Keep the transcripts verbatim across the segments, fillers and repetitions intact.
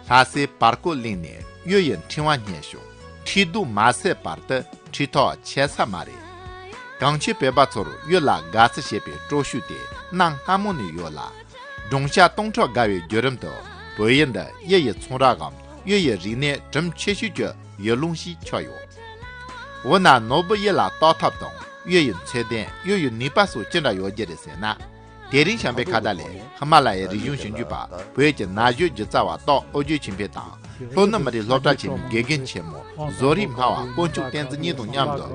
ད་སའི་བར་སྐོར་གླིང་ནས་གཡུ་ཡི་ཕྲེང་བ་རྙེད་བྱུང་། ཁྲི་གདུགས་མ་ཟད་བར་དུ་ཁྲི་ཐོག་ཆད་ས་མ་རེད། གངས་ཅན་བོད་པ་ཚོར་གཡུ་ལ་དགའ་བསུ་བྱེད་པའི་སྤྲོ་ཤུལ་དེ་གནའ་སྔ་མོ་ནས་ཡོད་ལ། སྦྲང་ཆར་སྟོང་ཕྲག་བརྒལ་བའི་བརྒྱུད་རིམ་དུ་བོད་ཡུལ་འདི་གཡུ་ཡི་ཚོང་ར་འམ་གཡུ་ཡི་རིག་གནས་གྲུམ་ཆེ་ཤོས་ཀྱི་ཡུལ་ལུང་ཞིག་ཆགས་ཡོད། འོ་ན་ནོར་བུ་གཡུ་ལ་གཏོགས་ཐབས་དང་གཡུ་ཡི་མཚོན་དོན་གཡུ་ཡི་ནུས་པ་སོགས་ཅི་འདྲ་ཡོད་རྒྱུ་རེད་ཟེར་ན། དེ་རིང་བྱམས་པའི་ཁ་བརྡ་ལས་ཧི་མ་ལ་ཡའི་རིག་གཞུང་ཞིབ་འཇུག་པ་བོད་ཀྱི་ན་གཞོན་སྒྱུ་རྩལ་བ་སྟོབས་ཨོ་རྒྱན་ཆོས་འཕེལ་དང་། ལྷོ་ནུབ་མི་རིགས་སློབ་གྲྭ་ཆེན་མོའི་དགེ་རྒན་ཆེན་མོ་བཟོ་རིག་སྨྲ་བ་དཀོན་མཆོག་བསྟན་འཛིན་གཉིས་དང་མཉམ་དུ་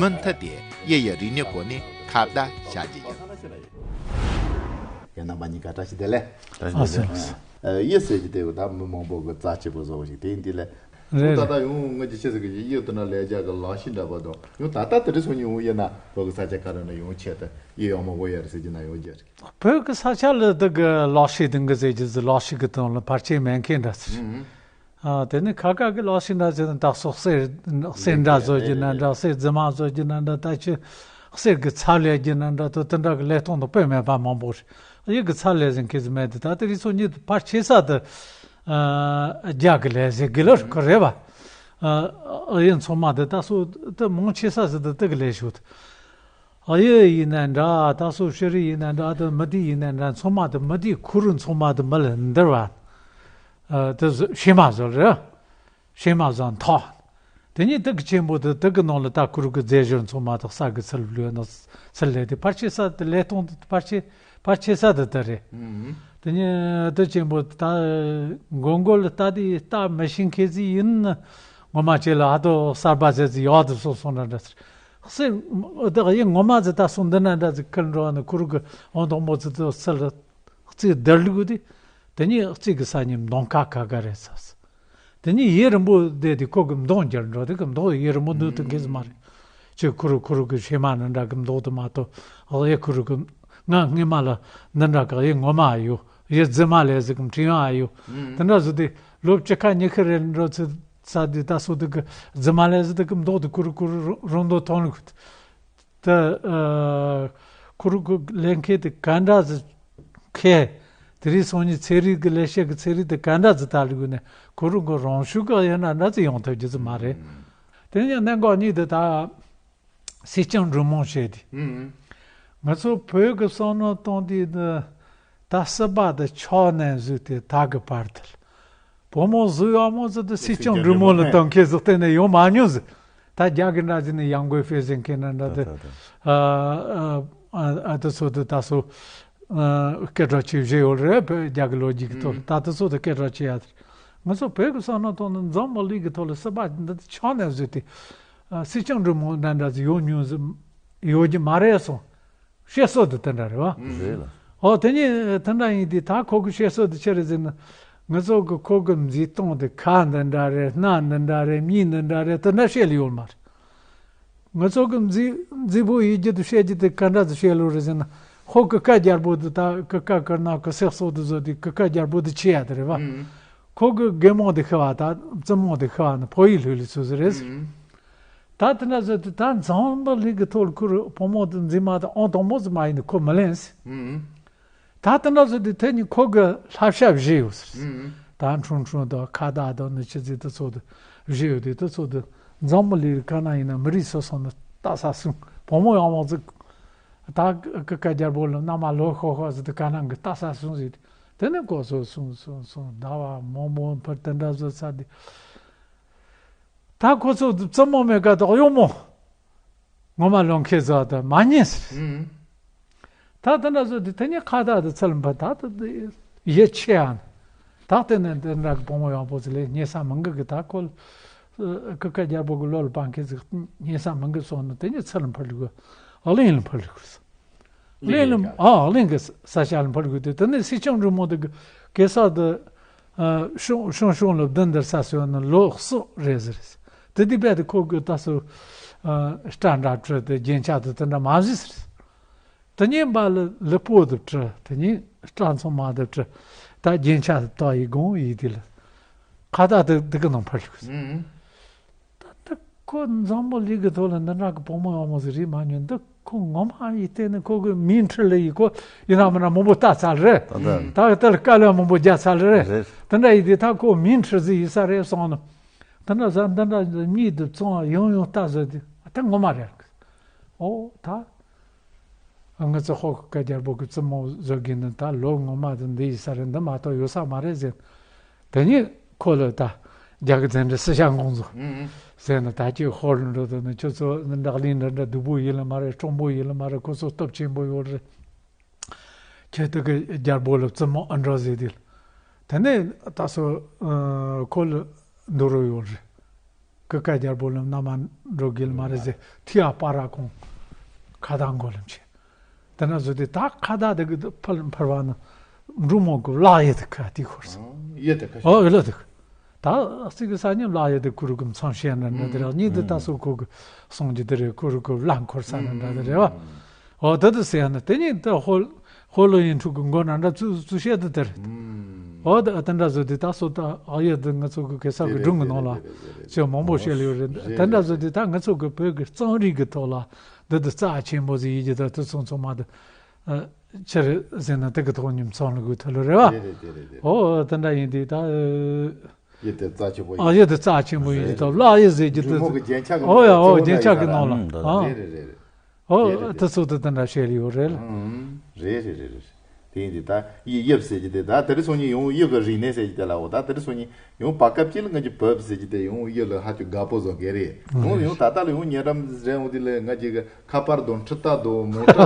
མུ་མཐུད་དེ་གཡུ་ཡི་རིག་གནས་སྐོར་ནས་ཁ་བརྡ་བྱ་རྒྱུ་ཡིན། ཡ་རྣམ་པ་གཉིས་ཀ་བཀྲ་ཤིས་བདེ་ལེགས། བཀྲ་ཤིས་བདེ་ལེགས། ཨ་གཡུ་ཟེར་གྱི་དེ་ད་མི་མང་པོ་གི་རྩ་ཆེ་པོ་བཟོ་བ་ཞིག་དེ་ཡིན་དུས་ལས། རེད། ད་ལྟ་ཡང་ངོས་ཀྱི་ཆེ་ཟེར་གྱི་གཡུ་དེ་ན་ལས་རྒྱ་གི་ལག་ཤེས་འདྲ་པོ་དང་ཡང་ད་ལྟ་དེ་རིང་སང་ཉིན་ཡང་གཡུ་ན་བོད་ཀྱི་ས་ཆ་ག་རེ་ན་ཡང་ཆེད་དུ་གཡུ་ཡག་མོ་བོ་ཡ་རེད་ཟེར་གྱི་ན་ཡང་རྒྱ་རེད། བོད་ཀྱི་ས་ཆ་ལ་དེ་གི་ལག་ཤེས་དེ་གི་ཟེར་གྱི་ཟེར་ལག་ཤེས་ཀྱི་དོན་ལ་བར་ཆད་མེད་མཁན་འདྲ་ཟེར། ཨ་དེ་ནི་ཁ་ཁ་གི་ལག་ཤེས་འདྲ་ཟེར་ན་ད་སོག་གསེར་གསེར་འདྲ་བཟོ་རྒྱུ་ན་འདྲ། གསེར་རྫུན་མ་བཟོ་རྒྱུ་ན་འདྲ། ད་ཅི་གསེར་གྱི་ཚབ་ལས་རྒྱུ་ན་འདྲ། དོ་དེ་འདྲ་གི་ལས་སྟངས་དང་དཔེ་མེད་པ་མང་པོ་རེད། གཡུ་གི་ཚབ་ལས་ཟེར་མཁན་ཟིག་མེད་དེ། ད་དེ་རིང་སང་ཉིན་བར་ཆད་ས་དེ། ཨ་རྒྱ་གི་ལས་ཟེར་གི་ལ་ཁོ་རེད་བ། ཨ་གཡུ་ཚང་མ་དེ་ད་སོ་དེ་མང་ཆེ་ས་ཟིག་དེ་དེ་གི་ལས་ཤོད། གཡུ་ཡིན་ན་འདྲ། ད་སོ་ཤེས་རིག་ཡིན་ན་འདྲ། དེ་མི་དེ་ཡིན་ན་འདྲ། ཚང་མ་དེ་མི་དེ་ཁུ་རུ་ཚང་མ་དེ་མི་ལ་འདིར་བ། ཨ་དེ་བཟོ་ཤེས་མ་བཟོ་རེད། ཤེས་མ་བཟོ་འཐོག་དེ་ཉིད་དེ་གི་ཆེན་པོ་དེ་དེ་གི་ནང་ལ་ད་ཁུ་རུ་གི་རྫས་སྦྱོར་ཚང་མ་དེ་ས་གི་ཚུལ་ལུས་ན་ཚུལ་ལས་དེ་བར་ཆད་ས་དེ་ལས་སྟངས་དེ་བར་ཆད་བར་ཆད་ས་དེ་དེ་རེད། དེ་ཉིད་དེ་ཆེན་པོ་ད་མགོ་མགོ་ལ་ལྟ་དེ་ལྟ་མི་ཤེས་མཁན་ཟིག་ཡིན་ན་ངོ་མ་ཆེ་ལ་ཨ་དོ་གསར་པ་ཟེར་ཟིག་ཡག་དུ་སོང་སོང་ན་འདྲ་ཟེར། གསེར་དེ་གཡུ་ངོ་མ་ཟིག་ད་སོང་འདི་ན་འདྲ་ཟིག་ཁུར་འགྲོ་བ་ནི་ཁུ་རུ་གི་འོང་དང་པོ་ཟིག་དེ་ཚུལ་རྩིས་བསྡུར་ལུགས་དེ། དེ་ཉིད་གཅིག་གི་ས་ཉིད་མདོང་ཁ་ཁ་ཁ་རེད་ས། དེ་ཉིད་ཡུན་རིང་པོ་བསྡད་དེ་ཁོ་གི་མདོང་རྒྱར་འགྲོ་དེ་གི་མདོང་ཡུན་རིང་པོ་འདུག་ཏུ་འགེལ་ཟི་མ་རེད། ཅི་ཁུ་རུ་ཁུ་རུ་གི་ཤེས་མ་ནི་འདྲ་གི་མདོག་དུ་མ་གཏོགས་གཡུ་ཁུ་རུ་གི་ང་སྔས་མ་ལ་འདི་འདྲ་གི་གཡུ་ངོ་མ་ཡོད། གཡུ་རྫུན་མ་ལས་ཟིག་གི་ཕྲེང་བ་ཡོད། དེ་འདྲ་བཟོ་དེ་ལོ་བཅུ་ཁ་ཉི་ཁ་རེ་འགྲོ་ཚུལ་ས་དེ་ད་སོ་དེ་གི་རྫུན་མ་ལས་ཟིག་དེ་གི་མདོག་དེ་ཁུ་རུ་ཁུ་རུ་རོང་དོ་ཐོང་ལུགས། ད་ཨ་ཁུ་རུ་གི་ལས་མཁན་དེ་ག་འདྲ་ཟིག་མཁས། དེ་རིང་སང་ཉིན་ཚན་རིག་གི་ལས་བྱེད་ཀྱི་ཚན་རིག་དེ་ག་འདྲ་ཟིག་ད་ལུགས་ནས་ཁུ་རུ་གི་རང་ཤུགས་ག་ཡིན་ན་འདྲ་ཟིག་ཡོང་ཐུབ་རྒྱུ་ཟིག་མ་རེད། དེ་ནས་གནད་འགག་གཉིས་དེ་ད་སྲིད་སྐྱོང་འབྲི་མོ་བྱས་ཏེ། ང་ཚོ་བོད་ཀྱི་བསམ་བློ་གཏོང་དུས་འདི་ད་སྲིད་པ་དེ་ཆགས་ནས་བཟོས་ཏེ་ད་གི་བར་དུ། བུ་མོ་གཟུགས་ཡག་མོ་ཟིག་དེ་སྲིད་སྐྱོང་འབྲི་མོ་ལ་གཏོང་མཁན་ཟིག་གཏན་ནས་ཡོང་མ་མྱོང་ཟིག་ད་རྒྱ་གི་འདྲ་ཟིག་ནས་ཡང་སྒོས་ཕེ་ཟིན་མཁན་ན་འདྲ་དེ། ཨ་ཨ་ཨ་དེ་ཚོ་དེ་ད་སོ་སྐད་གྲགས་ཆེ་བཞེས་ཡོད་རེད། བོད་རྒྱ་གི་ལོ་རྒྱུས་ཀྱི་ཐོག་ད་དེ་ཚོ་དེ་སྐད་གྲགས་ཆེ་ཡ་དེ། ང་ཚོ་བོད་ཀྱི་བསམ་བློ་ཐོག་ནས་འཛམ་བུ་གླིང་གི་ཐོག་ལ་སྲིད་པ་འདི་ཆགས་ནས་བཟོས་ཏེ། སྲིད་སྐྱོང་འབྲི་མོ་འདྲ་འདྲ་ཟིག་ཡོང་མྱོང་ཟིག་ཡོད་རྒྱུ་མ་རེད་སོང་། བཤད་སྲོལ་དུ་དེ་འདྲ་རེད་བ། རེད་ལ། ཨོ་དེ་ནི་དེ་འདྲ་ཡིན་དུས་ད་ཁོ་གི་བཤད་སྲོལ་དུ་ཆི་རེད་ཟེར་ན། ང་ཚོ་གི་ཁོ་གི་མཛེས་སྟངས་དེ་ཁ་འདི་འདྲ་རེད། སྣ་འདི་འདྲ་རེད། མིག་འདི་འདྲ་རེད། དེ་འདྲ་བཤད་ལ་ཡོད་མ་རེད། ང་ཚོ་གི་མཛེས་མཛེས་པོ་ཡིན་རྒྱུ་དེ་བཤད་རྒྱུ་དེ་ག་འདྲ་ཟིག་བཤད་ལོ་རེད་ཟེར་ན། ཁོ་གི་ཀ་རྒྱལ་པོ་དེ་ད་གི་ཀ་ཀར་ན་གི་སེག་སོགས་དེ་བཟོ་དུས་གི་ཀ་རྒྱལ་པོ་དེ་ཆེ་ཡ་དེ་རེད་བ། ཁོ་གི་རྒན་མོ་དེ་ཤི་བ་ད་བཙུན་མོ་དེ་ཤི་བ་ནི་ཕོ་ཡི་ལྷུ་ལི་ཚོ་ཟིག་རེད། ད་དེ་འདྲ་ཟེར་དུས་ད་འཛམ་བུ་གླིང་གི་ཐོག་ལ་ཁོ་རུ་བུ་མོ་དེ་མཛེས་མ་དེ་ཨང་དང་པོ་ཟིག་མ་ཡིན་ནི་ཁོ་མི་ལེན་ཟེར། ད་དེ་འདྲ་ཟེར་དུས་དེ་ནི་ཁོ་གི་བསླབ་བྱ་བཞེས་ཡོད་ཟེར། ད་ཁྲུང་ཁྲུང་དང་ཁ་བརྡ་དང་ནི་ཆི་ཟིག་དེ་ཚོ་དེ་བཞེས་ཡོད་དུས་དེ་ཚོ་དེ་འཛམ་བུ་གླིང་ག་ན་ཡིན་ན་མི་རིགས་སོ་སོ་ནི་ལྟ་ས་སོང་བུ་མོ་ཡག་མོ་ཟིག་ད་ཀི་ཀ་རྒྱལ་པོ་ལ་མནའ་མ་ལོག་ཤོག་ཤོག་ཟེར་དུས་ག་ན་གི་ལྟ་ས་སོང་ཟེར་དུས་དེ་ནི་ཁོ་ཚོ་སོང་སོང་སོང་ཟླ་བ་མང་པོ་འཕུར་དེ་འདྲ་བཟོ་ཚར་དུས། ད་ཁོ་ཚོ་བཙུན་མོ་མེད་ཀ་དོག་གཡོག་མོ། ངོ་མ་ལོང་ཁེ་བཟོ་དང་མ་ཉན་ཟེར། ད་དེ་འདྲ་བཟོ་དུས་དེ་ནས་ཁ་བརྡ་དེ་ཚུར་འཕར་ད་དེ་ཡིད་ཆེས་ཨ་ནི། ད་དེ་ནས་དེ་འདྲ་གི་བུ་མོ་ཡག་པོ་ཟིག་ལས་སྙན་ས་མི་འགི་གི་ད་ཁོ་ཀི་ཀ་རྒྱལ་པོ་གི་བློ་ལ་སྤང་མཁན་ཟིག་སྙན་ས་མི་འགི་སོང་ནི་དེ་ནས་ཚུར་འཕར་ལུགས་གླིང་ལ་འཕར་ལུགས། གླིང་ལ་ཨ་གླིང་གི་ས་ཆ་ལ་འཕར་དགོས་དུས་དེ་ནས་སྲིད་སྐྱོང་འབྲི་མོ་དེ་གི་གེ་སར་དེ་ཤོང་ཤོང་ཤོང་ལ་བདུན་དར་ས་སོ་ནི་ལོ་གསུམ་རེད་ཟེར། དེ་དུས་བས་དེ་ཁོ་གི་ད་སོ་སྐྲ་འདྲ་བྲི་དེ་རྒྱན་ཆ་དེ་དེ་འདྲ་མ་བཟོས་ཟེར། དེ་ཉིན་པ་ལ་ལི་པོ་དེ་བྲི་དེ་ཉིན་སྐྲ་ཚང་མ་དེ་བྲི་ད་རྒྱན་ཆ་དེ་ད་ཡི་དགོང་ཡི་དེ་ལ་ཁ་ད་དེ་དེ་གི་ནང་འཕར་དགོས་ཟེར། ད་ལྟ་ཁོ་འཛམ་བུ་གླིང་གི་ཐོག་ལ་འདི་འདྲ་གི་བུ་མོ་ཡག་མོ་ཟིག་རེད་མ་ཉོན་འདུག་ཁོ་ངོ་མ་ཡིན་བལྟས་ན་ཁོ་གི་མིང་ཁྲིད་ལ་ཡིན། ཁོ་ཡིན་ན་མིན་ན་མང་པོ་ལྟ་ཚར་རེད། ད་ལྟ་ལ་དཀའ་ལས་མང་པོ་རྒྱག་ཚར་རེད། རེད། དེ་འདྲ་ཡིན་དུས་ད་ཁོ་མིང་ཁྲིད་ཟིག་ཡིན་ས་རེད་སོང་ནོ། དེ་འདྲ་ཟ་འདི་འདྲ་གཉིད་དུ་བཙོང་ཡང་ཡང་ལྟ་ཟེར་དུས་ད་ངོ་མ་རེད། ཨོ་ད། ང་ཚོ་ཧོ་ཀ་རྒྱལ་པོ་གི་བཙུན་མོ་བཟོ་གི་ནི་ད་ལོ་ངོ་མ་དུ་འདི་ཡི་ས་རེད། འདི་མ་གཏོགས་ཡོད་ས་མ་རེད་ཟེར། དེ་ཉིད་ཁོ་ལ་ད་རྒྱ་གི་མཛད་འཕྲིན་སྲི་ཞྭ་འགོང་ཚོ་ཟེར་ནི་ད་ཅིག་ཧོར་འགྲོ་དུ་ནི་ཁྱོད་ཚོ་འདྲ་གླིང་འདྲ་འདྲ་སྡུག་པོ་ཡིན་ལ་མ་རེད། སྤྲང་པོ་ཡིན་ལ་མ་རེད། ཁོ་ཚོ་སྟོབས་ཆེན་པོ་ཡོད་རེད། ཁྱེད་དུ་གི་རྒྱལ་པོ་ལ་བཙུན་མོ་ཨ་འགྲོ་ཟེར་དུས་དེ་ནས་ད་སོ་ཁོ་ལ་འདུག་རོགས་ཡོད་རེད། ཀི་ཀ་རྒྱལ་པོ་ལ་མནའ་མ་འགྲོ་གི་ལ་མ་རེད་ཟེར། ཐི་ཡ་པ་ར་ཁོང་ཁ་བརྡ་མགོ་ལམ་ཆེ། དེ་ན་བཟོ་དེ་ད་ཁ་བརྡ་དེ་གི་ཕར་ཕར་བ་ན་འབྲུག་མོ་གི་བླ་ཡི་དེ་ཁ་དེ་ཁོར་སོང་། ཡི་དེ་ཁ་ཨོ་ཡི་ལ་དེ་ད་སི་གི་ས་ཉམས་བླ་ཡི་དེ་ཁུ་རུ་གི་མཚམས་བཤད་ན་འདྲ་དེ་རེད། གཉིས་དེ་ད་སོ་ཁོ་གི་སོང་གི་དེ་རེད། ཁུ་རུ་གི་བླ་འཁོར་ས་ན་འདྲ་དེ་རེད་བ། ཨོ་ད་དེ་ཟེར་ན་དེ་གཉིས་ད་ཧོལ་ཧོ་ལོ་ཡིན་ཕྲུག་གི་མགོ་ན་འདྲ་ཚུ་ཚུ་བཤད་དུ་དེར། ཨོ་ད་ཨ་ད་འདྲ་བཟོ་དུས་ད་སོ་ད་ཨ་ཡོད་དུ་ང་ཚོ་གི་གེ་ས་གི་སྒྲུང་གི་ནང་ལ་ཅི་མང་པོ་བཤད་ལ་ཡོད་རེད། ད་འདྲ་བཟོ་དུས་ད་ང་ཚོ་གི་བོད་ཀྱི་རྩོམ་རིག་གི་ཐོག་ལ་འདི་དུ་རྩ་ཆེན་པོ་ཟིག་ཡིན་གྱི། ད་དུ་ཚོང་ཚོང་མ་དུ་ཕྱིར་ཟེར་ན་དེ་གི་ཐོག་ཉིམ་ཚང་ལ་གི་ཐོག་ལ་རེད་བ། ཨོ་ད་འདྲ་ཡིན་དུས་ད་ཡོད་དུ་རྩ་ཆེན་པོ་ཨ་ཡིན་ཡོད་དུ་རྩ་ཆེན་པོ་ཡིན་གྱི། ད་བླ་ཡི་ཟེར་གྱི་འདུག་ཨོ་ཡ་ཨོ་རྒྱན་ཆ་གི་ནང་ལ་ཨ། རེད་རེད་རེད། ཨོ་དེ་ཚོ་དེ་དེ་འདྲ་བཤད་ལ་ཡོད་རེད་ལ། རེད་རེད་རེད་རེད། དེ་ཡིན་དུས་ད་ཡི་ཡབ་ཟེར་གྱི་དེ་ད་དེ་རིང་སང་ཉིན་ཡང་ཡི་གི་རིག་གནས་ཟེར་གྱི་དེ་ལ་འོ་ད་དེ་རིང་སང་ཉིན་ཡང་བར་སྐབས་གཅིག་ལ་ང་ཚོ་བོད་ཟེར་གྱི་དེ་ཡང་ཡི་ལ་ཧ་ཅང་དགའ་པོ་བཟོ་གི་རེད། ཡང་ཡང་ད་ལྟ་ལ་ཡང་ཉེ་འགྲམ་རེད་འོ་དེ་ལ་ང་ཅིག་གི་ཁ་པར་དང་འཕྲུལ་རྟ་དང་མོ་ཊ་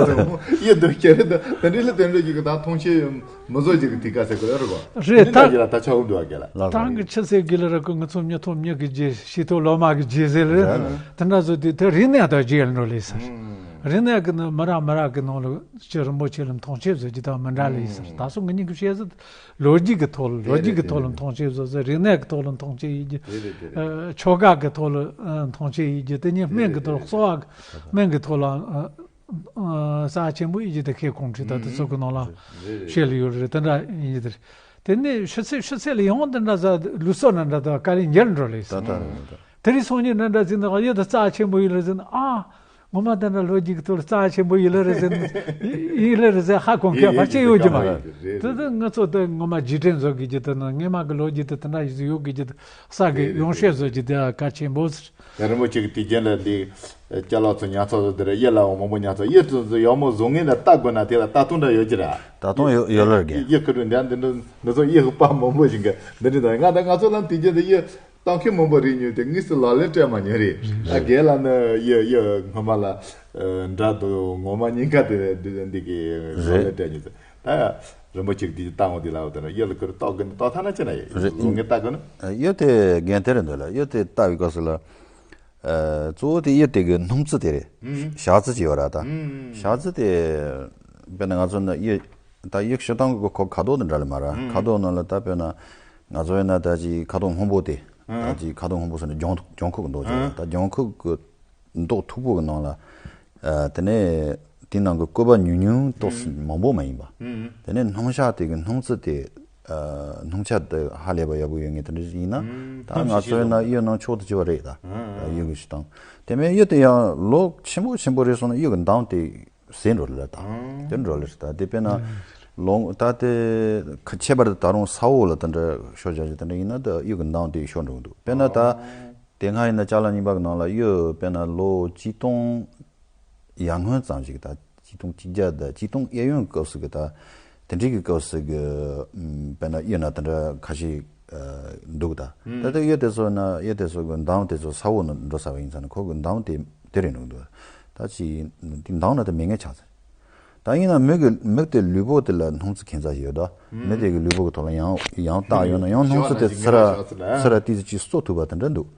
དང་ཡི་དང་ཁྱེར་རེད། ད་དེ་འདྲ་ལ་དེ་འདྲ་ཅིག་གི་ད་མཐོང་ཆེན་མི་བཟོ་ཅིག་གི་དེ་ག་ཟེར་གི་རེད་རེད་གོ། རེད། ད་ད་ཆ་ཧུ་འདུག་ག་ལ་ད་གི་ཆི་ཟེར་གི་ལ་ར་གི་ང་ཚོ་མྱི་ཐོག་མྱི་གི་རྗེས་ཤི་ཐོག་ལོ་མ་གི་རྗེས་ཟེར་རེད། དེ་འདྲ་བཟོ་དུས་དེ་རིག་གནས་དང་རྗེས་འགྲོ་ལས་ཟེར། རིག་གནས་གི་ནི་མི་ར་མི་ར་གི་ནང་ལ་སྤྱི་རིན་པོ་ཆེ་ལ་མཐོང་ཆེན་བཟོ་རྒྱུ་དང་མི་འདྲ་ལས་ཟེར། ད་སོ་ང་གཉིས་ཀྱི་བཤད་ཟེར་ལོ་རྒྱུས་ཀྱི་ཐོག་ལ་ལོ་རྒྱུས་ཀྱི་ཐོག་ལ་མཐོང་ཆེན་བཟོ་ཟེར། རིག་གནས་ཀྱི་ཐོག་ལ་མཐོང་ཆེན་ཡིན་རྒྱུ། ཆོ་ག་གི་ཐོག་ལ་མཐོང་ཆེན་ཡིན་རྒྱུ། དེ་ཉིད་སྨན་གྱི་ཐོག་ལ་གསོ་བ་སྨན་གྱི་ཐོག་ལ་རྩ་ཆེན་པོ་ཡིན་རྒྱུ། དེ་ཁའི་ཁོང་ཁྲིད་ད་དེ་ཚོ་གི་ནང་ལ་བཤད་ལ་ཡོད་རེད། དེ་འདྲ་ཡིན་རྒྱུ་དེ་རེད། དེ་ནས་ཕྱི་ཚེས་ཕྱི་ཚེས་ལ་ཡང་དེ་འདྲ་ཟ་ལུགས་སྲོལ་འདྲ་འདྲ་དང་དཀའ་ལས་འགྱུར་འགྲོ་ལས་ཟེར། དེ་རིང་སང་ཉིན་འདྲ་འདྲ་ཟིན་ན་ཡོད་དེ་རྩ་ཆེན་པོ་ཡིན་ལ་ཟིན་ཨ། ངོ་མ་དེ་འདྲ་ལོ་རྒྱུས་ཀྱི་ཐོག་ལ་རྩ་ཆེན་པོ་ཡིན་ལ་རེད་ཟེར་ཡིན་ལ་རེད་ཟེར་ཧ་གོ་མཁན་ཕལ་ཆེར་ཡོད་ཀྱི་མ་རེད། དེ་དེ་ང་ཚོ་དེ་ངོ་མ་རྗེས་དྲན་བཟོ་དགོས་ཀྱི་དེ་ནི་སྔས་མ་གི་ལོ་རྒྱུས་དེ་དེ་འདྲ་ཡིན་ཡོད་དགོས་ཀྱི་དེ་ས་གི་ཡོང་བཤད་བཟོ་རྒྱུ་དེ་གལ་ཆེན་པོ་ཟེར། ཡ་རིན་པོ་ཆེ་གི་དུས་རྒྱུན་ལ་འདི་ཅ་ལག་ཚོ་ཉར་ཚགས་བཟོ་དེ་རེད། ཡི་ལ་འོ་མང་པོ་ཉར་ཚགས་ཡི་ཚོ་ཚོ་ཡག་མོ་བཟོ་ངེས་ལ་ལྟ་དགོས་ན་དེ་ལ་ལྟ་སྟངས་འདྲ་ཡོད་ཀྱི་རེད། ད་དུང་ཡོད་ཡོད་ལ་རྒན། ཡི་ཁུ་རུ་འདི་འདི་འདི་ཚོ་ཡི་གི་པ་མང་པོ་ཞིག་གི་འདི་འདྲི་དང་ང་ད་ང་ཚོ་ལ་དུས་རྒྱུན་དུ་ཡི། ལྟ་མཁན་མང་པོ་རིག་མྱོང་དེ་དངོས་སུ་ལག་ལེན་སྤྲད་མ་མྱོང་རེད། ཨ་རྒན་ལ་ནི་ཡི་ཡི་སྔོན་མ་ལ་འདྲ་འདུག་ངོ་མ་སྙིང་ཁ་དེ་འདི་འདི་གི་ལག་ལེན་སྤྲད་མྱོང་ཟེར། ད་རིན་པོ་ཆེ་གི་དེ་ལྟ་འོང་དེ་ལ་འོ་དེ་ན་ཡི་ལ་ཁུར་ལྟོགས་གི་ལྟོགས་ཐ་ན་ཅི་ན་ཡི་རེད། ངས་ལྟ་གི་ན། ཡི་དེ་རྒན་དེ་རེད་འདུག་ལ་ཡི་དེ་ལྟ་བའི་སྐབས་སུ་ལ་གཙོ་བོ་དེ་ཡི་དེ་གི་སྣུམ་རྩི་དེ་རེད། ཞག་རྩི་ཅེས་པ་ར་ད་ཞག་རྩི་དེ་དཔེར་ན་ང་ཚོ་ན་ཡི་ད་ཡི་ཤི་སྟངས་གི་ཁོ་ཁ་དོག་དེ་འདྲ་ལ་མ་ར་ཁ་དོག་ནང་ལ་ད་དཔེར་ན། ང་ཚོ་ཡིན་ན་ད་ཅིག་ཁ་དོག་སྔོན་པོ་དེ། ད་ཅིག་ཁ་དོག་སྔོན་པོ་ཟེར་ན་ལྗང་ལྗང་ཁུག་གི་མདོག་ཅིག་ད་ལྗང་ཁུག་གི་མདོག་མཐུག་པོ་གི་ནང་ལ། དེ་ནས་དེའི་ནང་གི་བཀོད་པ་ཉུང་ཉུང་ཏོག་ཙམ་མང་པོ་མ་ཡིན་པ། དེ་ནས་སྣུམ་ཞག་དེ་གི་སྣུམ་རྩི་དེ། སྣུམ་ཆ་དེ་ཧ་ལས་པ་ཡག་པོ་ཡོད་ངེས་དེ་འདྲ་ཞིག་ཡིན་ན། ད་ང་ཚོ་ཡིན་ན་གཡུ་ནང་མཆོག་ཏུ་གྱུར་པ་རེད་ད། གཡུ་གི་ཤི་སྟངས། དེ་མིན་གཡུ་དེ་ཡང་ལོ་ཆེན་པོ་ཆེན་པོ་རེད་སོང་ན་གཡུ་གི་མདངས་དེ། ཟད་འགྲོ་ལེ་རེད་ད། དེ་འགྲོ་ལེ་རེད་ད། དེ་དཔེར་ན། ལོང་ད་དེ་ཁ་ཁྱད་པར་དུ་ད་རུང་ས་འོག་ལ་དེ་འདྲ་ཤོར་བཞག་ཅིག་དེ་འདྲ་ཡིན་ན་ད་གཡུ་གི་མདངས་དེ་ཤོར་འགྲོ་གི་འདུག་དཔེར་ན་ད། དེ་སྔ་ཡིན་ན་ཅ་ལག་རྙིང་པ་གི་ནང་ལ་གཡུ་དཔེར་ན་ལོ་གཅིག་སྟོང་ཡར་སྔོན་ཙམ་ཞིག་ད་གཅིག་སྟོང་གཅིག་བརྒྱ་དང་གཅིག་སྟོང་གཡས་གཡོན་སྐབས་སུ་གི་ད། དེ་འདྲའི་གི་སྐབས་སུ་གི་དཔེར་ན་གཡུ་ན་དེ་འདྲ་ཁ་ཤས་འདུག་ད། ད་ལྟ་གཡུ་དེ་ཚོ་ན་གཡུ་དེ་ཚོ་གི་མདངས་དེ་ཚོ་ས་འོག་ནས་འགྲོ་ཚར་བ་ཡིན་ཙང་ན་ཁོ་གི་མདངས་དེ། དེ་རེད་འདུག་འདུག་ད་ཅི་དེ་མདང་ན་དེ་མེད་ངེས་ཆགས་ཚར། ད་ཡིན་ན་མིག་གི་མིག་དེ་ལུས་པོ་དེ་ལ་སྣུམ་རྩི་ཁྱད་མཚར་ཞིག་ཡོད་ད། མི་དེ་གི་ལུས་པོ་གི་ཐོག་ལ་ཡང་ཡང་བཏགས་ཡོད་ན་ཡང་སྣུམ་རྩི་དེ་ཚུར་ཚུར་ཏི་ཙི་ཅིག་གསོ་ཐུབ་པ་དེ་འདྲ་འདུག་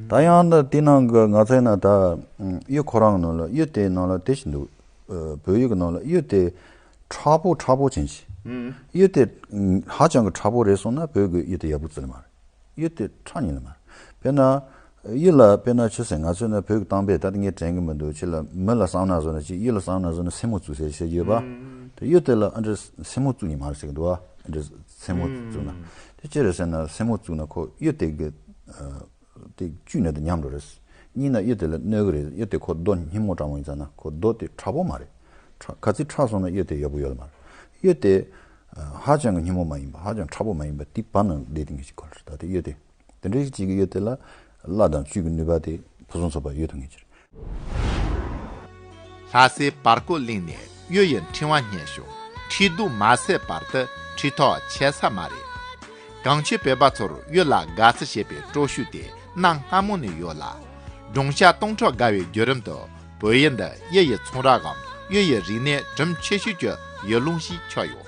ད་ཡང་ད་དེ་ནང་གི་ང་ཚོའི་ན་ད་གཡུ་ཁོ་རང་ནང་ལ་གཡུ་དེ་ནང་ལ་དེ་ཞིག་འདུག་བོད་ཡུལ་གི་ནང་ལ་གཡུ་དེ་མཁྲེགས་པོ་མཁྲེགས་པོ་ཅན་ཞིག་གཡུ་དེ་ཧ་ཅང་གི་མཁྲེགས་པོ་རེད་སོང་ན་བོད་གི་གཡུ་དེ་ཡག་པོ་བརྩི་ལ་མ་རེད། གཡུ་དེ་ཁྲག་ཉིད་ལ་མ་རེད། དཔེར་ན། གཡུ་ལ་དཔེར་ན་ཆུ་སྲིན་ང་ཚོས་ན་བོད་ཀྱི་གཏམ་དཔེ་ད་ལྟ་ངས་དྲན་གྱི་མི་འདུག་ཕྱི་ལ་མི་ལ་གསང་ན་བཟོ་ན་ཅིག་གཡུ་ལ་གསང་ན་བཟོ་ན་སེན་མོ་བཙུགས་ཟེར་བཤད་ཀྱི་ཡོད་པ། དེ་གཡུ་དེ་ལ་ཨ་འདྲ་སེན་མོ་བཙུགས་ཉིད་མ་རེད་ཟེར་གྱི་འདུག་བ། ཨ་འདྲ་སེན་མོ་བཙུགས་ན། དེ་ཅི་རེད་ཟེར་ན་སེན་མོ་བཙུགས་ན་ཁོ་གཡུ་དེ་གི་དེ་བཅུས་ན་དེ་ཉམས་འགྲོ་རེད། གཉིས་ན་གཡུ་དེ་ལ་གནོད་གི་རེད། གཡུ་དེ་ཁོ་རྡོ་སྙི་མོ་དྲག་མོ་ཡིན་ཙང་ན་ཁོ་རྡོ་དེ་མཁྲེགས་པོ་མ་རེད། མཁྲེགས་ག་ཚོད་མཁྲེགས་སོང་ན་གཡུ་དེ་ཡག་པོ་ཡོད་མ་རེད། གཡུ་དེ་ཧ་ཅང་གི་སྙི་མོ་མ་ཡིན་པ། ཧ་ཅང་མཁྲེགས་པོ་མ་ཡིན་པ་དེ་བར་ན་བསྡད་དེ་ངེས་ཅིག་གོ་ལ་རེད། ད་དེ་གཡུ་དེ་དེ་འདྲའི་ཅིག་གི་གཡུ་དེ་ལ་བླ་དང་བཅུད་ཀྱི་ནུས་པ་དེ་ཕུན་སུམ་ཚོགས་པ་ཡོད་དུ་ངེས་ཀྱི་རེད། ལྷ་སའི་བར་སྐོར་གླིང་ནས་གཡུ་ཡི་ཕྲེང་བ་རྙེད་བྱུང་། ཁྲི་གདུགས་མ་ཟད་བར་དུ་ཁྲི་ཐོག་ཆད་ས་མ་རེད། གངས་ཅན་བོད་པ་ཚོར་གཡུ་ལ་དགའ་བསུ་བྱེད་པའི་སྤྲོ་ཤུགས་དེ་གནའ་སྔ་མོ་ནས་ཡོད་ལ། སྒྲུང་ཞགས་སྟོང་ཕྲག་བརྒལ་བའི་བརྒྱུད་རིམ་དུ་བོད་ཡུལ་འདི་གཡུ་ཡི་ཚོང་ར་གམ་གཡུ་ཡི་རིག་གནས་གྲུབ་ཆེ་ཤོས་ཀྱི་ཡུལ་ལུང་ཞིག་ཆགས་ཡོད།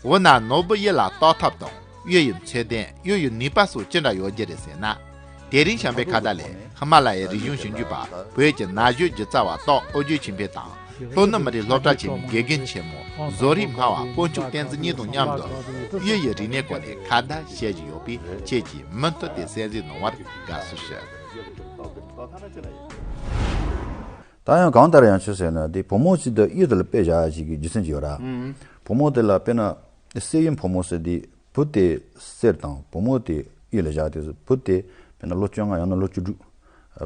འོ་ན་ནོར་བུ་གཡུ་ལ་གཏོགས་ཐབས་དང་གཡུ་ཡི་མཚོན་ལྡན། གཡུ་ཡི་ནུས་པ་སོགས་ཅི་འདྲ་ཡོད་རྒྱུ་རེད་ཟེར་ན། དེ་རིང་བྱམས་པའི་ཁ་བརྡ་ལས་ཧི་མ་ལ་ཡའི་རིག་གཞུང་ཞིབ་འཇུག་པ་བོད་ཀྱི་ན་གཞོན་སྒྱུ་རྩལ་བ་སྟོབས་ཨོ་རྒྱན་ཆོས་འཕེལ་དང་། ལྷོ་ནུབ་མི་རིགས་སློབ་གྲྭ་ཆེན་མོའི་དགེ་རྒན་ཆེན་མོ་བཟོ་རིག་སྨྲ་བ་དཀོན་མཆོག་བསྟན་འཛིན་གཉིས་དང་མཉམ་དུ་གཡུ་ཡི་རིག་གནས་སྐོར་ནས་ཁ་བརྡ་བྱེད་ཀྱི་ཡོད་པས། ཁྱེད་ཀྱིས་མུ་མཐུད་དེ་གསན་གཟིགས་གནང་བར་དགའ་བསུ་ཞུ། ད་ཡང་གང་ལྟར་ཡང་ཆོས་ཟེར་ན་དེ་བུ་མོ་ཅིག་དང་གཡུ་དེ་ལ་དཔེ་བཞག་ཡ་ཅིག་གི་རྒྱུ་མཚན་ཅིག་ཡོད་ར། བུ་མོ་དེ་ལ་དཔེར་ན་གསེར་གཡུ་བུ་མོ་ཟེར་དེ། བུ་དེ་གསེར་དང་བུ་མོ་དེ་གཡུ་ལ་བཞག་དུས་སུ་བུ་དེ་དཔེར་ན་ལོ་བཅོ་ལྔ་ཡང་ན་ལོ་བཅུ་དྲུག་